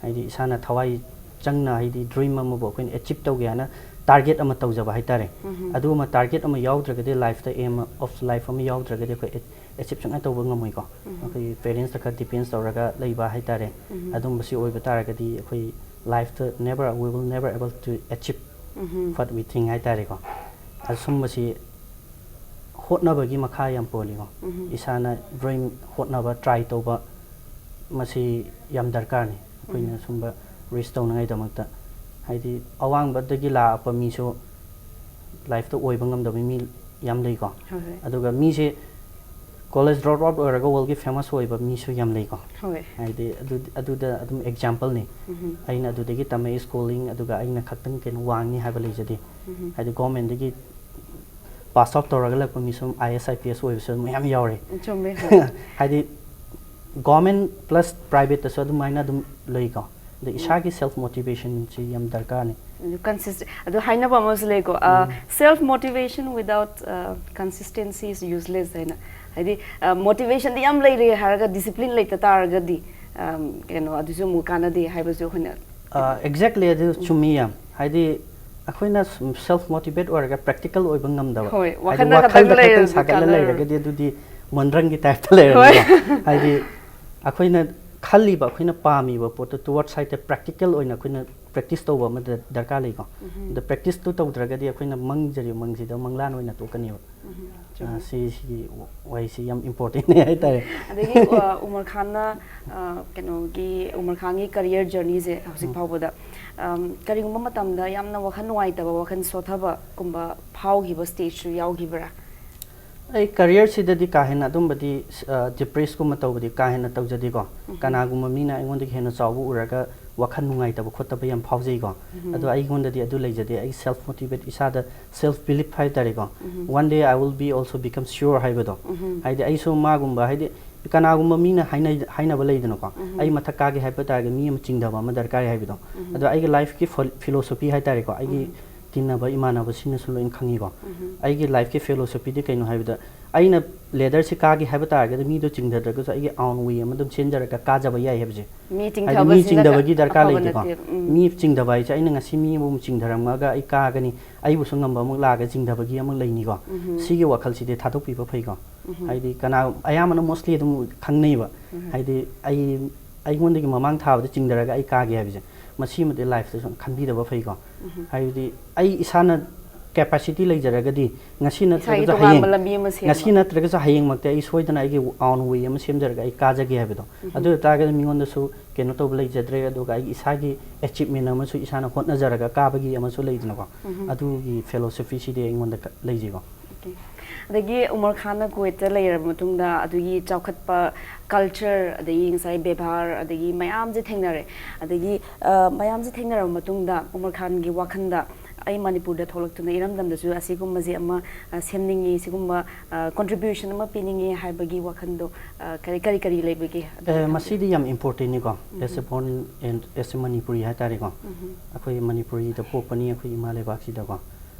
ꯍꯥꯏꯗꯤ ꯏꯁꯥꯅ ꯊꯋꯥꯏ ꯆꯪꯅ, ꯍꯥꯏꯗꯤ ꯗ꯭ꯔꯤꯝ ꯑꯃꯕꯨ ꯑꯩꯈꯣꯏꯅ ꯑꯦꯆꯤꯞ ꯇꯧꯒꯦ ꯍꯥꯏꯅ ꯇꯥꯔꯒꯦꯠ ꯑꯃ ꯇꯧꯖꯕ ꯍꯥꯏꯇꯥꯔꯦ꯫ ꯑꯗꯨꯒꯨꯝꯕ ꯇꯥꯔꯒꯦꯠ ꯑꯃ ꯌꯥꯎꯗ꯭ꯔꯒꯗꯤ, ꯂꯥꯏꯐꯇ ꯑꯦꯝ ꯑꯣꯐ ꯂꯥꯏꯐ ꯑꯃ ꯌꯥꯎꯗ꯭ꯔꯒꯗꯤ ꯑꯩꯈꯣꯏ ꯑꯦꯆꯤꯞ ꯁꯨꯡꯇꯧ ꯇꯧꯕ ꯉꯝꯃꯣꯏꯀꯣ꯫ ꯑꯩꯈꯣꯏꯒꯤ ꯄꯦꯔꯦꯟꯁꯇ ꯈꯔ ꯗꯤꯄꯦꯟꯁ ꯇꯧꯔꯒ ꯂꯩꯕ ꯍꯥꯏꯇꯥꯔꯦ꯫ ꯑꯗꯨꯝꯕꯁꯤ ꯑꯣꯏꯕ ꯇꯥꯔꯒꯗꯤ ꯑꯩꯈꯣꯏ ꯂꯥꯏꯐꯇ never, we will never able to achieve what we think ꯍꯥꯏꯇꯥꯔꯦꯀꯣ꯫ ꯑꯁꯨꯝꯕꯁꯤ ꯍꯣꯠꯅꯕꯒꯤ ꯃꯈꯥ ꯌꯥꯝ ꯄꯣꯜꯂꯤꯀꯣ꯫ ꯏꯁꯥꯅ ꯗ꯭ꯔꯤꯝ ꯍꯣꯠꯅꯕ, ꯇ꯭ꯔꯥꯏ ꯇꯧꯕ, ꯃꯁꯤ ꯌꯥꯝ ꯗꯔꯀꯥꯔꯅꯤ ꯑꯩꯈꯣꯏꯅ ꯁꯨꯝꯕ ꯔꯤꯁ ꯇꯧꯅꯉꯥꯏꯗꯃꯛꯇ꯫ ꯍꯥꯏꯗꯤ ꯑꯋꯥꯡꯕꯗꯒꯤ ꯂꯥꯛꯄ ꯃꯤꯁꯨ ꯂꯥꯏꯐꯇ ꯑꯣꯏꯕ ꯉꯝꯗꯕ ꯃꯤ ꯌꯥꯝ ꯂꯩꯀꯣ꯫ ꯍꯣꯏ ꯍꯣꯏ ꯑꯗꯨꯒ ꯃꯤꯁꯦ ꯀꯣꯂꯦꯖ ꯗ꯭ꯔꯣꯞ ꯑꯥꯎꯠ ꯑꯣꯏꯔꯒ ꯋꯥꯔꯜꯒꯤ ꯐꯦꯃꯁ ꯑꯣꯏꯕ ꯃꯤꯁꯨ ꯌꯥꯝ ꯂꯩꯀꯣ꯫ ꯍꯣꯏ ꯍꯥꯏꯗꯤ ꯑꯗꯨ ꯑꯗꯨꯗ ꯑꯗꯨꯝ ꯑꯦꯛꯖꯥꯝꯄꯜꯅꯤ꯫ ꯎꯝ ꯑꯩꯅ ꯑꯗꯨꯗꯒꯤ ꯇꯝꯃꯛꯏ ꯁ꯭ꯀꯨꯂꯤꯡ, ꯑꯗꯨꯒ ꯑꯩꯅ ꯈꯛꯇꯪ ꯀꯩꯅꯣ ꯋꯥꯡꯅꯤ ꯍꯥꯏꯕ ꯂꯩꯖꯗꯦ꯫ ꯎꯝ ꯍꯥꯏꯗꯤ ꯒꯣꯔꯃꯦꯟꯗꯒꯤ ꯄꯥꯁ ꯑꯥꯎꯠ ꯇꯧꯔꯒ ꯂꯥꯛꯄ ꯃꯤꯁꯨ ꯑꯥꯏ ꯑꯦꯁ ꯑꯥꯏ ꯄꯤ ꯑꯦꯁ ꯑꯣꯏꯕꯁꯨ ꯃꯌꯥꯝ ꯌꯥꯎꯔꯦ꯫ ꯆꯨꯝꯃꯦ ꯍꯣꯏ ꯍꯥꯏꯗꯤ ꯒꯣꯔꯃꯦꯟ ꯄ꯭ꯂꯁ ꯄ꯭ꯔꯥꯏꯚꯦꯠꯇꯁꯨ ꯑꯗꯨꯃꯥꯏꯅ ꯑꯗꯨꯝ ꯂꯩꯀꯣ꯫ ꯑꯗ ꯏꯁꯥꯒꯤ ꯁꯦꯜꯐ ꯃꯣꯇꯤꯚꯦꯁꯟꯁꯤ ꯌꯥꯝ ꯗꯔꯀꯥꯔꯅꯤ꯫ ꯀꯟꯁꯤꯁ ꯑꯗꯨ ꯍꯥꯏꯅꯕ ꯑꯃꯁꯨ ꯂꯩꯀꯣ, self motivation without consistency is useless ꯍꯥꯏꯅ꯫ ꯍꯥꯏꯗꯤ ꯃꯣꯇꯤꯚꯦꯁꯟꯗꯤ ꯌꯥꯝ ꯂꯩꯔꯦ ꯍꯥꯏꯔꯒ ꯗꯤꯁꯤꯄ꯭ꯂꯤꯟ ꯂꯩꯇ ꯇꯥꯔꯒꯗꯤ ꯑꯝ, ꯀꯩꯅꯣ ꯑꯗꯨꯁꯨ ꯑꯃꯨꯛ ꯀꯥꯟꯅꯗꯦ ꯍꯥꯏꯕꯁꯨ ꯑꯩꯈꯣꯏꯅ ꯑꯦꯛꯖꯦꯛꯂꯤ ꯑꯗꯨ ꯆꯨꯝꯃꯤ ꯌꯥꯝ꯫ ꯍꯥꯏꯗꯤ ꯑꯩꯈꯣꯏꯅ ꯁꯦꯜꯐ ꯃꯣꯇꯤꯚꯦꯠ ꯑꯣꯏꯔꯒ ꯄ꯭ꯔꯦꯛꯇꯤꯀꯦꯜ ꯑꯣꯏꯕ ꯉꯝꯗꯕ, ꯍꯣꯏ, ꯍꯥꯏꯗꯤ ꯋꯥꯈꯜꯗ ꯋꯥꯈꯜꯗ ꯈꯛꯇꯪ ꯈꯛꯇꯪ ꯂꯩꯔꯗꯤ ꯁꯥꯒꯠꯂ ꯀꯥꯟꯅꯔꯣꯏ꯫ ꯂꯩꯔꯒꯗꯤ ꯑꯗꯨꯗꯤ ꯃꯣꯟꯗ꯭ꯔꯪꯒꯤ ꯇꯥꯏꯞꯇ ꯂꯩꯔꯅꯤꯀꯣ꯫ ꯍꯥꯏꯗꯤ ꯑꯩꯈꯣꯏꯅ ꯈꯜꯂꯤꯕ, ꯑꯩꯈꯣꯏꯅ ꯄꯥꯝꯃꯤꯕ ꯄꯣꯠꯇꯣ ꯇꯨꯋꯥꯔꯗ ꯁꯥꯏꯗꯇ ꯄ꯭ꯔꯦꯛꯇꯤꯀꯦꯜ ꯑꯣꯏꯅ ꯑꯩꯈꯣꯏꯅ ꯄ꯭ꯔꯦꯛꯇꯤꯁ ꯇꯧꯕ ꯑꯃ ꯗ- ꯗꯔꯀꯥꯔ ꯂꯩꯀꯣ꯫ ꯑꯗ ꯄ꯭ꯔꯦꯛꯇꯤꯁꯇꯨ ꯇꯧꯗ꯭ꯔꯒꯗꯤ ꯑꯩꯈꯣꯏꯅ ꯃꯪꯖꯔꯤꯕ ꯃꯪꯁꯤꯗ ꯃꯪꯂꯥꯟ ꯑꯣꯏꯅ ꯇꯣꯛꯀꯅꯦꯕ꯫ ꯎꯝ, ꯑ, ꯆꯨꯝꯃꯦ꯫ ꯁꯤꯁꯤꯒꯤ ꯋꯥꯍꯩꯁꯤ ꯌꯥꯝ ꯏꯝꯄꯣꯔꯇꯦꯟꯅꯦ ꯍꯥꯏꯇꯥꯔꯦ꯫ ꯑꯗꯒꯤ ꯑ, ꯎꯃꯔ ꯈꯥꯟꯅ ꯑ, ꯀꯩꯅꯣꯒꯤ ꯎꯃꯔ ꯈꯥꯟꯒꯤ ꯀꯔꯤꯌꯔ ꯖꯔꯅꯤꯁꯦ ꯍꯧꯖꯤꯛ ꯎꯝ꯫ ꯐꯥꯎꯕꯗ ꯑꯝ, ꯀꯔꯤꯒꯨꯝꯕ ꯃꯇꯝꯗ ꯌꯥꯝꯅ ꯋꯥꯈꯜ ꯅꯨꯡꯉꯥꯏꯇꯕ, ꯋꯥꯈꯜ ꯁꯣꯊꯕꯒꯨꯝꯕ ꯐꯥꯎꯈꯤꯕ ꯁ꯭ꯇꯦꯖꯁꯨ ꯌꯥꯎꯈꯤꯕ꯭ꯔꯥ? ꯑꯩ ꯀꯔꯤꯌꯔꯁꯤꯗꯗꯤ ꯀꯥ ꯍꯦꯟꯅ ꯑꯗꯨꯝꯕꯗꯤ ꯗꯤꯄ꯭ꯔꯦꯁꯀꯨꯝꯕ ꯇꯧꯕꯗꯤ ꯀꯥ ꯍꯦꯟꯅ ꯇꯧꯖꯗꯦꯀꯣ꯫ ꯎꯝ꯫ ꯀꯅꯥꯒꯨꯝꯕ ꯃꯤꯅ ꯑꯩꯉꯣꯟꯗꯒꯤ ꯍꯦꯟꯅ ꯆꯥꯎꯕ ꯎꯔꯒ ꯋꯥꯈꯜ ꯅꯨꯡꯉꯥꯏꯇꯕ ꯈꯣꯠꯇꯕ ꯌꯥꯝ ꯐꯥꯎꯖꯩꯀꯣ꯫ ꯎꯝ꯫ ꯑꯗꯣ ꯑꯩꯉꯣꯟꯗꯗꯤ ꯑꯗꯨ ꯂꯩꯖꯗꯦ꯫ ꯑꯩ ꯁꯦꯜꯐ ꯃꯣꯇꯤꯚꯦꯠ, ꯏꯁꯥꯗ ꯁꯦꯜꯐ ꯕꯤꯂꯤꯐ ꯍꯥꯏ ꯇꯥꯔꯦꯀꯣ꯫ ꯎꯝ꯫ One day I will be also become sure ꯍꯥꯏꯕꯗꯣ꯫ ꯎꯝ꯫ ꯍꯥꯏꯗꯤ ꯑꯩꯁꯨ ꯃꯥꯒꯨꯝꯕ, ꯍꯥꯏꯗꯤ ꯀꯅꯥꯒꯨꯝꯕ ꯃꯤꯅ ꯍꯥꯏꯅ- ꯍꯥꯏꯅꯕ ꯂꯩꯗꯅꯀꯣ꯫ ꯎꯝ꯫ ꯑꯩ ꯃꯊꯛ ꯀꯥꯒꯦ ꯍꯥꯏꯕ ꯇꯥꯔꯒꯗꯤ ꯃꯤ ꯑꯃ ꯆꯤꯡꯗꯕ ꯑꯃ ꯗꯔꯀꯥꯔ ꯍꯥꯏꯕꯗꯣ꯫ ꯎꯝ꯫ ꯑꯗꯣ ꯑꯩꯒꯤ ꯂꯥꯏꯐꯀꯤ ꯐꯣ- ꯐꯤꯂꯣꯁꯣꯐꯤ ꯍꯥꯏ ꯇꯥꯔꯦꯀꯣ, ꯑꯩꯒꯤ ꯎꯝ꯫ ꯇꯤꯟꯅꯕ ꯏꯃꯥꯟꯅꯕꯁꯤꯡꯅꯁꯨ ꯂꯣꯏꯅ ꯈꯪꯉꯤꯀꯣ꯫ ꯎꯝ꯫ ꯑꯩꯒꯤ ꯂꯥꯏꯐꯀꯤ ꯐꯤꯂꯣꯁꯣꯐꯤꯗꯤ ꯀꯩꯅꯣ ꯍꯥꯏꯕꯗ, ꯑꯩꯅ ꯂꯦꯗꯔꯁꯤ ꯀꯥꯒꯦ ꯍꯥꯏꯕ ꯇꯥꯔꯒꯗꯤ ꯃꯤꯗꯣ ꯆꯤꯡꯊꯗ꯭ꯔꯒꯁꯨ ꯑꯩꯒꯤ ꯑꯥꯎꯟ ꯋꯦ ꯑꯃ ꯑꯗꯨꯝ ꯆꯦꯟꯖꯔꯒ ꯀꯥꯖꯕ ꯌꯥꯏ ꯍꯥꯏꯕꯁꯦ꯫ ꯃꯤ ꯍꯥꯏꯗꯤ ꯃꯤ ꯆꯤꯡꯊꯕꯁꯤꯅ ꯆꯤꯡꯊꯕꯒꯤ ꯗꯔꯀꯥꯔ ꯑꯐꯕ ꯂꯩꯇꯦꯀꯣ꯫ ꯅꯠꯇꯦ꯫ ꯎꯝ꯫ ꯃꯤ ꯆꯤꯡꯊꯕ ꯍꯥꯏꯁꯦ ꯑꯩꯅ ꯉꯁꯤ ꯃꯤ ꯑꯃꯃꯨꯛ ꯆꯤꯡꯊꯔꯝꯃꯒ ꯑꯩ ꯀꯥꯒꯅꯤ, ꯑꯩꯕꯨꯁꯨ ꯉꯝꯕ ꯑꯃꯨꯛ ꯂꯥꯛꯑꯒ ꯆꯤꯡꯊꯕꯒꯤ ꯑꯃꯨꯛ ꯂꯩꯅꯤꯀꯣ꯫ ꯎꯝ꯫ ꯁꯤꯒꯤ ꯋꯥꯈꯜꯁꯤꯗꯤ ꯊꯥꯗꯣꯛꯄꯤꯕ ꯐꯩꯀꯣ꯫ ꯎꯝ꯫ ꯍꯥꯏꯗꯤ ꯀꯅꯥ, ꯑꯌꯥꯝꯕꯅ ꯃꯣꯁꯂꯤ ꯑꯗꯨꯝ ꯈꯪꯅꯩꯕ꯫ ꯎꯝ꯫ ꯍꯥꯏꯗꯤ ꯑꯩ, ꯑꯩꯉꯣꯟꯗꯒꯤ ꯃꯃꯥꯡ ꯊꯥꯕꯗ ꯆꯤꯡꯊꯔꯒ ꯑꯩ ꯀꯥꯒꯦ ꯍꯥꯏꯕꯁꯦ, ꯃꯁꯤꯃꯗꯤ ꯂꯥꯏꯐꯇ ꯁꯨꯝ ꯈꯟꯕꯤꯗꯕ ꯐꯩꯀꯣ꯫ ꯎꯝ꯫ ꯍꯥꯏꯕꯗꯤ ꯑꯩ ꯏꯁꯥꯅ ꯀꯦꯄꯥꯁꯤꯇꯤ ꯂꯩꯖꯔꯒꯗꯤ ꯉꯁꯤ ꯏꯁꯥꯒꯤ ꯅꯠꯇ꯭ꯔꯒꯁꯨ ꯇꯣꯉꯥꯟꯕ ꯍꯌꯦꯡ ꯂꯝꯕꯤ ꯑꯃ ꯁꯦꯝꯕ꯫ ꯉꯁꯤ ꯅꯠꯇ꯭ꯔꯒꯁꯨ ꯍꯌꯦꯡꯃꯛꯇꯤ ꯑꯩ ꯁꯣꯏꯗꯅ ꯑꯩꯒꯤ ꯑꯥꯎꯟ ꯋꯦ ꯑꯃ ꯁꯦꯝꯖꯔꯒ ꯑꯩ ꯀꯥꯖꯒꯦ ꯍꯥꯏꯕꯗꯣ꯫ ꯑꯗꯨ ꯑꯣꯏꯇꯥꯔꯒꯗꯤ ꯃꯤꯉꯣꯟꯗꯁꯨ ꯀꯩꯅꯣ ꯇꯧꯕ ꯂꯩꯖꯗ꯭ꯔꯦ, ꯑꯗꯨꯒ ꯑꯩꯒꯤ ꯏꯁꯥꯒꯤ ꯑꯦꯆꯤꯞꯃꯦꯟ ꯑꯃꯁꯨ ꯏꯁꯥꯅ ꯍꯣꯠꯅꯖꯔꯒ ꯀꯥꯕꯒꯤ ꯑꯃꯁꯨ ꯂꯩꯗꯅꯀꯣ꯫ ꯑꯗꯨꯒꯤ ꯐꯤꯂꯣꯁꯣꯐꯤꯁꯤꯗꯤ ꯑꯩꯉꯣꯟꯗ ꯀ- ꯂꯩꯖꯩꯀꯣ꯫ ꯑꯣꯀꯦ꯫ ꯑꯗꯒꯤ ꯎꯃꯔ ꯈꯥꯟꯅ ꯀꯨꯋꯦꯠꯇ ꯂꯩꯔꯕ ꯃꯇꯨꯡꯗ ꯑꯗꯨꯒꯤ ꯆꯥꯎꯈꯠꯄ ꯀꯜꯆꯔ, ꯑꯗꯒꯤ ꯉꯁꯥꯏ ꯕꯦꯕꯥꯔ, ꯑꯗꯒꯤ ꯃꯌꯥꯝꯁꯦ ꯊꯦꯡꯅꯔꯦ꯫ ꯑꯗꯒꯤ ꯑ, ꯃꯌꯥꯝꯁꯦ ꯊꯦꯡꯅꯔꯕ ꯃꯇꯨꯡꯗ ꯎꯃꯔ ꯈꯥꯟꯒꯤ ꯋꯥꯈꯟꯗ ꯑꯩ ꯃꯅꯤꯄꯨꯔꯗ ꯊꯣꯛꯂꯛꯇꯨꯅ ꯏꯔꯝꯗꯝꯗꯁꯨ ꯑꯁꯤꯒꯨꯝꯕꯁꯦ ꯑꯃ ꯑ, ꯁꯦꯝꯅꯤꯡꯉꯤ, ꯁꯤꯒꯨꯝꯕ ꯀꯣꯟꯇ꯭ꯔꯤꯕ꯭ꯌꯨꯁꯟ ꯑꯃ ꯄꯤꯅꯤꯡꯉꯤ ꯍꯥꯏꯕꯒꯤ ꯋꯥꯈꯟꯗꯣ ꯑ, ꯀꯔꯤ ꯀꯔꯤ ꯀꯔꯤ ꯂꯩꯕꯒꯦ? ꯑꯗꯨꯒꯤ ꯑꯦ, ꯃꯇꯥꯡꯗ꯫ ꯃꯁꯤꯗꯤ ꯌꯥꯝ ꯏꯝꯄꯣꯔꯇꯦꯟꯅꯤꯀꯣ꯫ As a born and as a Manipuri ꯍꯥꯏꯇꯥꯔꯦꯀꯣ꯫ ꯑꯩꯈꯣꯏ ꯃꯅꯤꯄꯨꯔꯤꯗ ꯄꯣꯛꯄꯅꯤ, ꯑꯩꯈꯣꯏ ꯏꯃꯥ ꯂꯩꯕꯥꯛꯁꯤꯗꯀꯣ꯫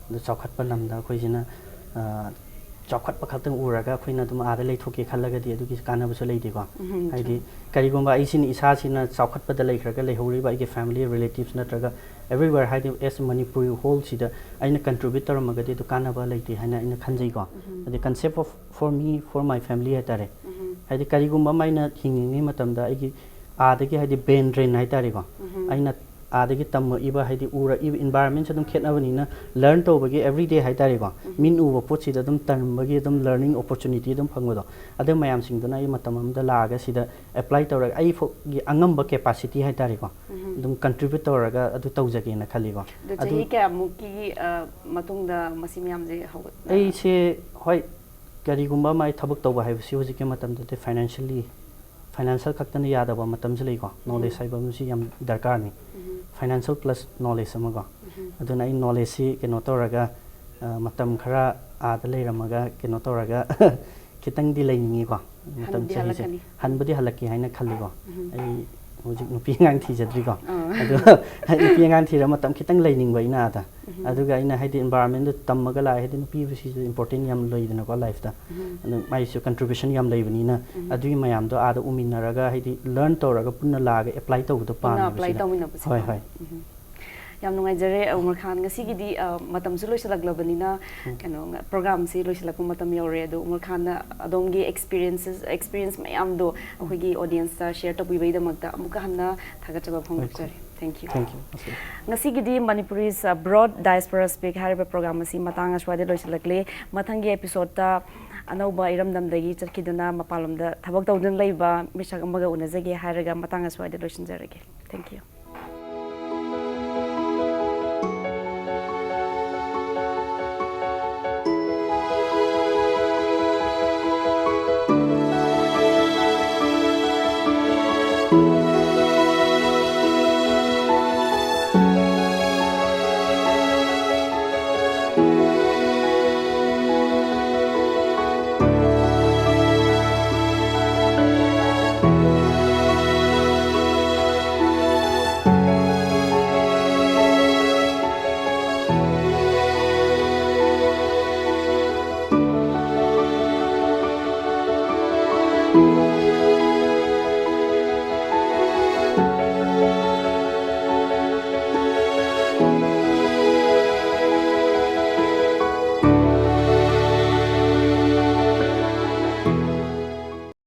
ꯑꯗꯣ ꯆꯥꯎꯈꯠꯄ ꯂꯝꯗ ꯑꯩꯈꯣꯏꯁꯤꯅ ꯑ, ꯆꯥꯎꯈꯠꯄ ꯈꯛꯇꯪ ꯎꯔꯒ ꯑꯩꯈꯣꯏꯅ ꯑꯗꯨꯝ ꯑꯥꯗ ꯂꯩꯊꯣꯛꯀꯦ ꯈꯜꯂꯒꯗꯤ ꯑꯗꯨꯒꯤ ꯀꯥꯟꯅꯕꯁꯨ ꯂꯩꯇꯦꯀꯣ꯫ ꯎꯝ, ꯍꯥꯏꯗꯤ ꯀꯔꯤꯒꯨꯝꯕ ꯑꯩꯁꯤꯅ ꯏꯁꯥꯁꯤꯅ ꯆꯥꯎꯈꯠꯄꯗ ꯂꯩꯈ꯭ꯔꯒ ꯂꯩꯍꯧꯔꯤꯕ ꯑꯩꯒꯤ ꯐꯦꯃꯤꯂꯤ ꯔꯤꯂꯦꯇꯤꯚꯁ ꯅꯠꯇ꯭ꯔꯒ everywhere, ꯍꯥꯏꯗꯤ as Manipuri whole ꯁꯤꯗ ꯑꯩꯅ ꯀꯟꯇ꯭ꯔꯤꯕ꯭ꯌꯨꯠ ꯇꯧꯔꯝꯃꯒꯗꯤ ꯑꯗꯨ ꯀꯥꯟꯅꯕ ꯂꯩꯇꯦ ꯍꯥꯏꯅ ꯑꯩꯅ ꯈꯟꯖꯩꯀꯣ꯫ ꯍꯥꯏꯗꯤ concept of for me, for my family ꯍꯥꯏꯇꯥꯔꯦ꯫ ꯍꯥꯏꯗꯤ ꯀꯔꯤꯒꯨꯝꯕ ꯑꯃ ꯑꯩꯅ ꯍꯤꯡꯉꯤꯉꯩ ꯃꯇꯝꯗ ꯑꯩꯒꯤ ꯑꯥꯗꯒꯤ ꯍꯥꯏꯗꯤ ꯕ꯭ꯔꯦꯟ ꯗ꯭ꯔꯦꯟ ꯍꯥꯏꯇꯥꯔꯦꯀꯣ꯫ ꯑꯩꯅ ꯑꯥꯗꯒꯤ ꯇꯝꯃꯛꯏꯕ ꯍꯥꯏꯗꯤ ꯎꯔꯛꯏꯕ ꯏꯟꯚꯥꯏꯔꯣꯟꯃꯦꯟꯁꯦ ꯑꯗꯨꯝ ꯈꯦꯠꯅꯕꯅꯤꯅ ꯂꯔꯟ ꯇꯧꯕꯒꯤ ꯑꯦꯕ꯭ꯔꯤꯗꯦ ꯍꯥꯏꯇꯥꯔꯦꯀꯣ꯫ ꯃꯤꯠ ꯎꯕ ꯄꯣꯠꯁꯤꯗ ꯑꯗꯨꯝ ꯇꯝꯕꯒꯤ ꯑꯗꯨꯝ ꯂꯔꯅꯤꯡ ꯑꯣꯄꯣꯔꯆꯨꯅꯤꯇꯤ ꯑꯗꯨꯝ ꯐꯪꯕꯗꯣ꯫ ꯑꯗꯨ ꯃꯌꯥꯝꯁꯤꯡꯗꯨꯅ ꯑꯩ ꯃꯇꯝ ꯑꯃꯗ ꯂꯥꯛꯑꯒ ꯁꯤꯗ ꯑꯦꯄ꯭ꯂꯥꯏ ꯇꯧꯔꯒ ꯑꯩ ꯐꯥꯎꯒꯤ ꯑꯉꯝꯕ ꯀꯦꯄꯥꯁꯤꯇꯤ ꯍꯥꯏꯇꯥꯔꯦꯀꯣ꯫ ꯑꯗꯨꯝ ꯀꯟꯇ꯭ꯔꯤꯕ꯭ꯌꯨꯠ ꯇꯧꯔꯒ ꯑꯗꯨ ꯇꯧꯖꯒꯦꯅ ꯈꯜꯂꯤꯀꯣ꯫ ꯑꯗꯣ ꯑꯗꯨ ꯆꯍꯤ ꯀꯌꯥꯃꯨꯛꯀꯤ ꯑ, ꯃꯇꯨꯡꯗ ꯃꯁꯤ ꯃꯌꯥꯝꯁꯦ ꯍꯧꯒꯠ- ꯑꯩꯁꯦ ꯍꯣꯏ, ꯀꯔꯤꯒꯨꯝꯕ ꯑꯃ ꯑꯩ ꯊꯕꯛ ꯇꯧꯕ ꯍꯥꯏꯕꯁꯤ ꯍꯧꯖꯤꯛꯀꯤ ꯃꯇꯝꯗꯗꯤ ꯐꯥꯏꯅꯥꯟꯁꯤꯌꯦꯜꯂꯤ ꯐꯥꯏꯅꯥꯟꯁꯤꯌꯦꯜ ꯈꯛꯇꯅ ꯌꯥꯗꯕ ꯃꯇꯝꯁꯨ ꯂꯩꯀꯣ꯫ ꯅꯣꯂꯦꯖ ꯍꯥꯏꯕ ꯑꯃꯁꯨ ꯌꯥꯝ ꯗꯔꯀꯥꯔꯅꯤ꯫ ꯐꯥꯏꯅꯥꯟꯁꯤꯌꯦꯜ ꯄ꯭ꯂꯁ ꯅꯣꯂꯦꯖ ꯑꯃꯀꯣ꯫ ꯑꯗꯨꯅ ꯑꯩ ꯅꯣꯂꯦꯖꯁꯤ ꯀꯩꯅꯣ ꯇꯧꯔꯒ ꯑ, ꯃꯇꯝ ꯈꯔ ꯑꯥꯗ ꯂꯩꯔꯝꯃꯒ ꯀꯩꯅꯣ ꯇꯧꯔꯒ ꯈꯤꯇꯪꯗꯤ ꯂꯩꯅꯤꯡꯉꯤꯀꯣ꯫ ꯃꯇꯝ ꯍꯟꯗꯤ ꯆꯍꯤꯁꯦ ꯍꯜꯂꯛꯀꯅꯤ꯫ ꯍꯟꯕꯨꯗꯤ ꯍꯜꯂꯛꯀꯦ ꯍꯥꯏꯅ ꯈꯜꯂꯤꯀꯣ꯫ ꯑꯩ ꯍꯧꯖꯤꯛ ꯅꯨꯄꯤ ꯑꯉꯥꯡ ꯊꯤꯖꯗ꯭ꯔꯤꯀꯣ꯫ ꯑꯥ꯫ ꯑꯗꯣ ꯅꯨꯄꯤ ꯑꯉꯥꯡ ꯊꯤꯔ ꯃꯇꯝ ꯈꯤꯇꯪ ꯂꯩꯅꯤꯡꯕ ꯑꯩꯅ ꯑꯥꯗ꯫ ꯑꯗꯨꯒ ꯑꯩꯅ ꯍꯥꯏꯗꯤ ꯏꯟꯚꯥꯏꯔꯣꯟꯃꯦꯟꯗ ꯇꯝꯃꯒ ꯂꯥꯛꯑꯦ, ꯍꯥꯏꯗꯤ ꯅꯨꯄꯤꯁꯤꯁꯨ ꯏꯝꯄꯣꯔꯇꯦꯟ ꯌꯥꯝ ꯂꯩꯗꯅꯀꯣ ꯂꯥꯏꯐꯇ꯫ ꯑꯗꯨ ꯃꯥꯏꯁꯨ ꯀꯟꯇ꯭ꯔꯤꯕ꯭ꯌꯨꯁꯟ ꯌꯥꯝ ꯂꯩꯕꯅꯤꯅ ꯑꯗꯨꯒꯤ ꯃꯌꯥꯝꯗꯣ ꯑꯥꯗ ꯎꯃꯤꯟꯅꯔꯒ ꯍꯥꯏꯗꯤ ꯂꯔꯟ ꯇꯧꯔꯒ ꯄꯨꯟꯅ ꯂꯥꯛꯑꯒ ꯑꯦꯄ꯭ꯂꯥꯏ ꯇꯧꯕꯗꯣ ꯄꯨꯟꯅ ꯄꯥꯝꯃꯦꯕ ꯑꯦꯄ꯭ꯂꯥꯏ ꯁꯤꯗ꯫ ꯇꯧꯃꯤꯟꯅꯕꯁꯦ꯫ ꯍꯣꯏ, ꯍꯣꯏ꯫ ꯌꯥꯝ ꯅꯨꯡꯉꯥꯏꯖꯔꯦ ꯎꯃꯔ ꯈꯥꯟ꯫ ꯉꯁꯤꯒꯤꯗꯤ ꯑ, ꯃꯇꯝꯁꯨ ꯂꯣꯏꯁꯤꯜꯂꯛꯂꯕꯅꯤꯅ ꯀꯩꯅꯣ ꯄ꯭ꯔꯣꯒ꯭ꯔꯥꯝꯁꯤ ꯂꯣꯏꯁꯤꯜꯂꯛꯄ ꯃꯇꯝ ꯌꯧꯔꯦ꯫ ꯑꯗꯣ ꯎꯃꯔ ꯈꯥꯟꯅ ꯑꯗꯣꯝꯒꯤ ꯑꯦꯛꯁꯄꯤꯔꯤꯌꯦꯟꯁꯦꯁ ꯑꯦꯛꯁꯄꯤꯔꯤꯌꯦꯟꯁ ꯃꯌꯥꯝꯗꯣ ꯑꯩꯈꯣꯏꯒꯤ ꯑꯣꯗꯤꯌꯦꯟꯁꯇ ꯁꯤꯌꯔ ꯇꯧꯕꯤꯕꯒꯤꯗꯃꯛꯇ ꯑꯃꯨꯛꯀ ꯍꯟꯅ ꯊꯥꯒꯠꯆꯕ ꯐꯣꯡꯗꯣꯛꯆꯔꯤ꯫ Thank you. Thank you. ꯉꯁꯤꯒꯤꯗꯤ Manipuri's Abroad Diaspora Speak ꯍꯥꯏꯔꯤꯕ ꯄ꯭ꯔꯣꯒ꯭ꯔꯥꯝ ꯑꯁꯤ ꯃꯇꯥꯡ ꯑꯁ꯭ꯋꯥꯏꯗ ꯂꯣꯏꯁꯤꯜꯂꯛꯂꯤ꯫ ꯃꯊꯪꯒꯤ ꯑꯦꯄꯤꯁꯣꯗꯇ ꯑꯅꯧꯕ ꯏꯔꯝꯗꯝꯗꯒꯤ ꯆꯠꯈꯤꯗꯨꯅ ꯃꯄꯥꯟꯂꯣꯝꯗ ꯊꯕꯛ ꯇꯧꯗꯨꯅ ꯂꯩꯕ ꯃꯤꯁꯛ ꯑꯃꯒ ꯎꯅꯖꯒꯦ ꯍꯥꯏꯔꯒ ꯃꯇꯥꯡ ꯑꯁ꯭ꯋꯥꯏꯗ ꯂꯣꯏꯁꯤꯟꯖꯔꯒꯦ꯫ Thank you.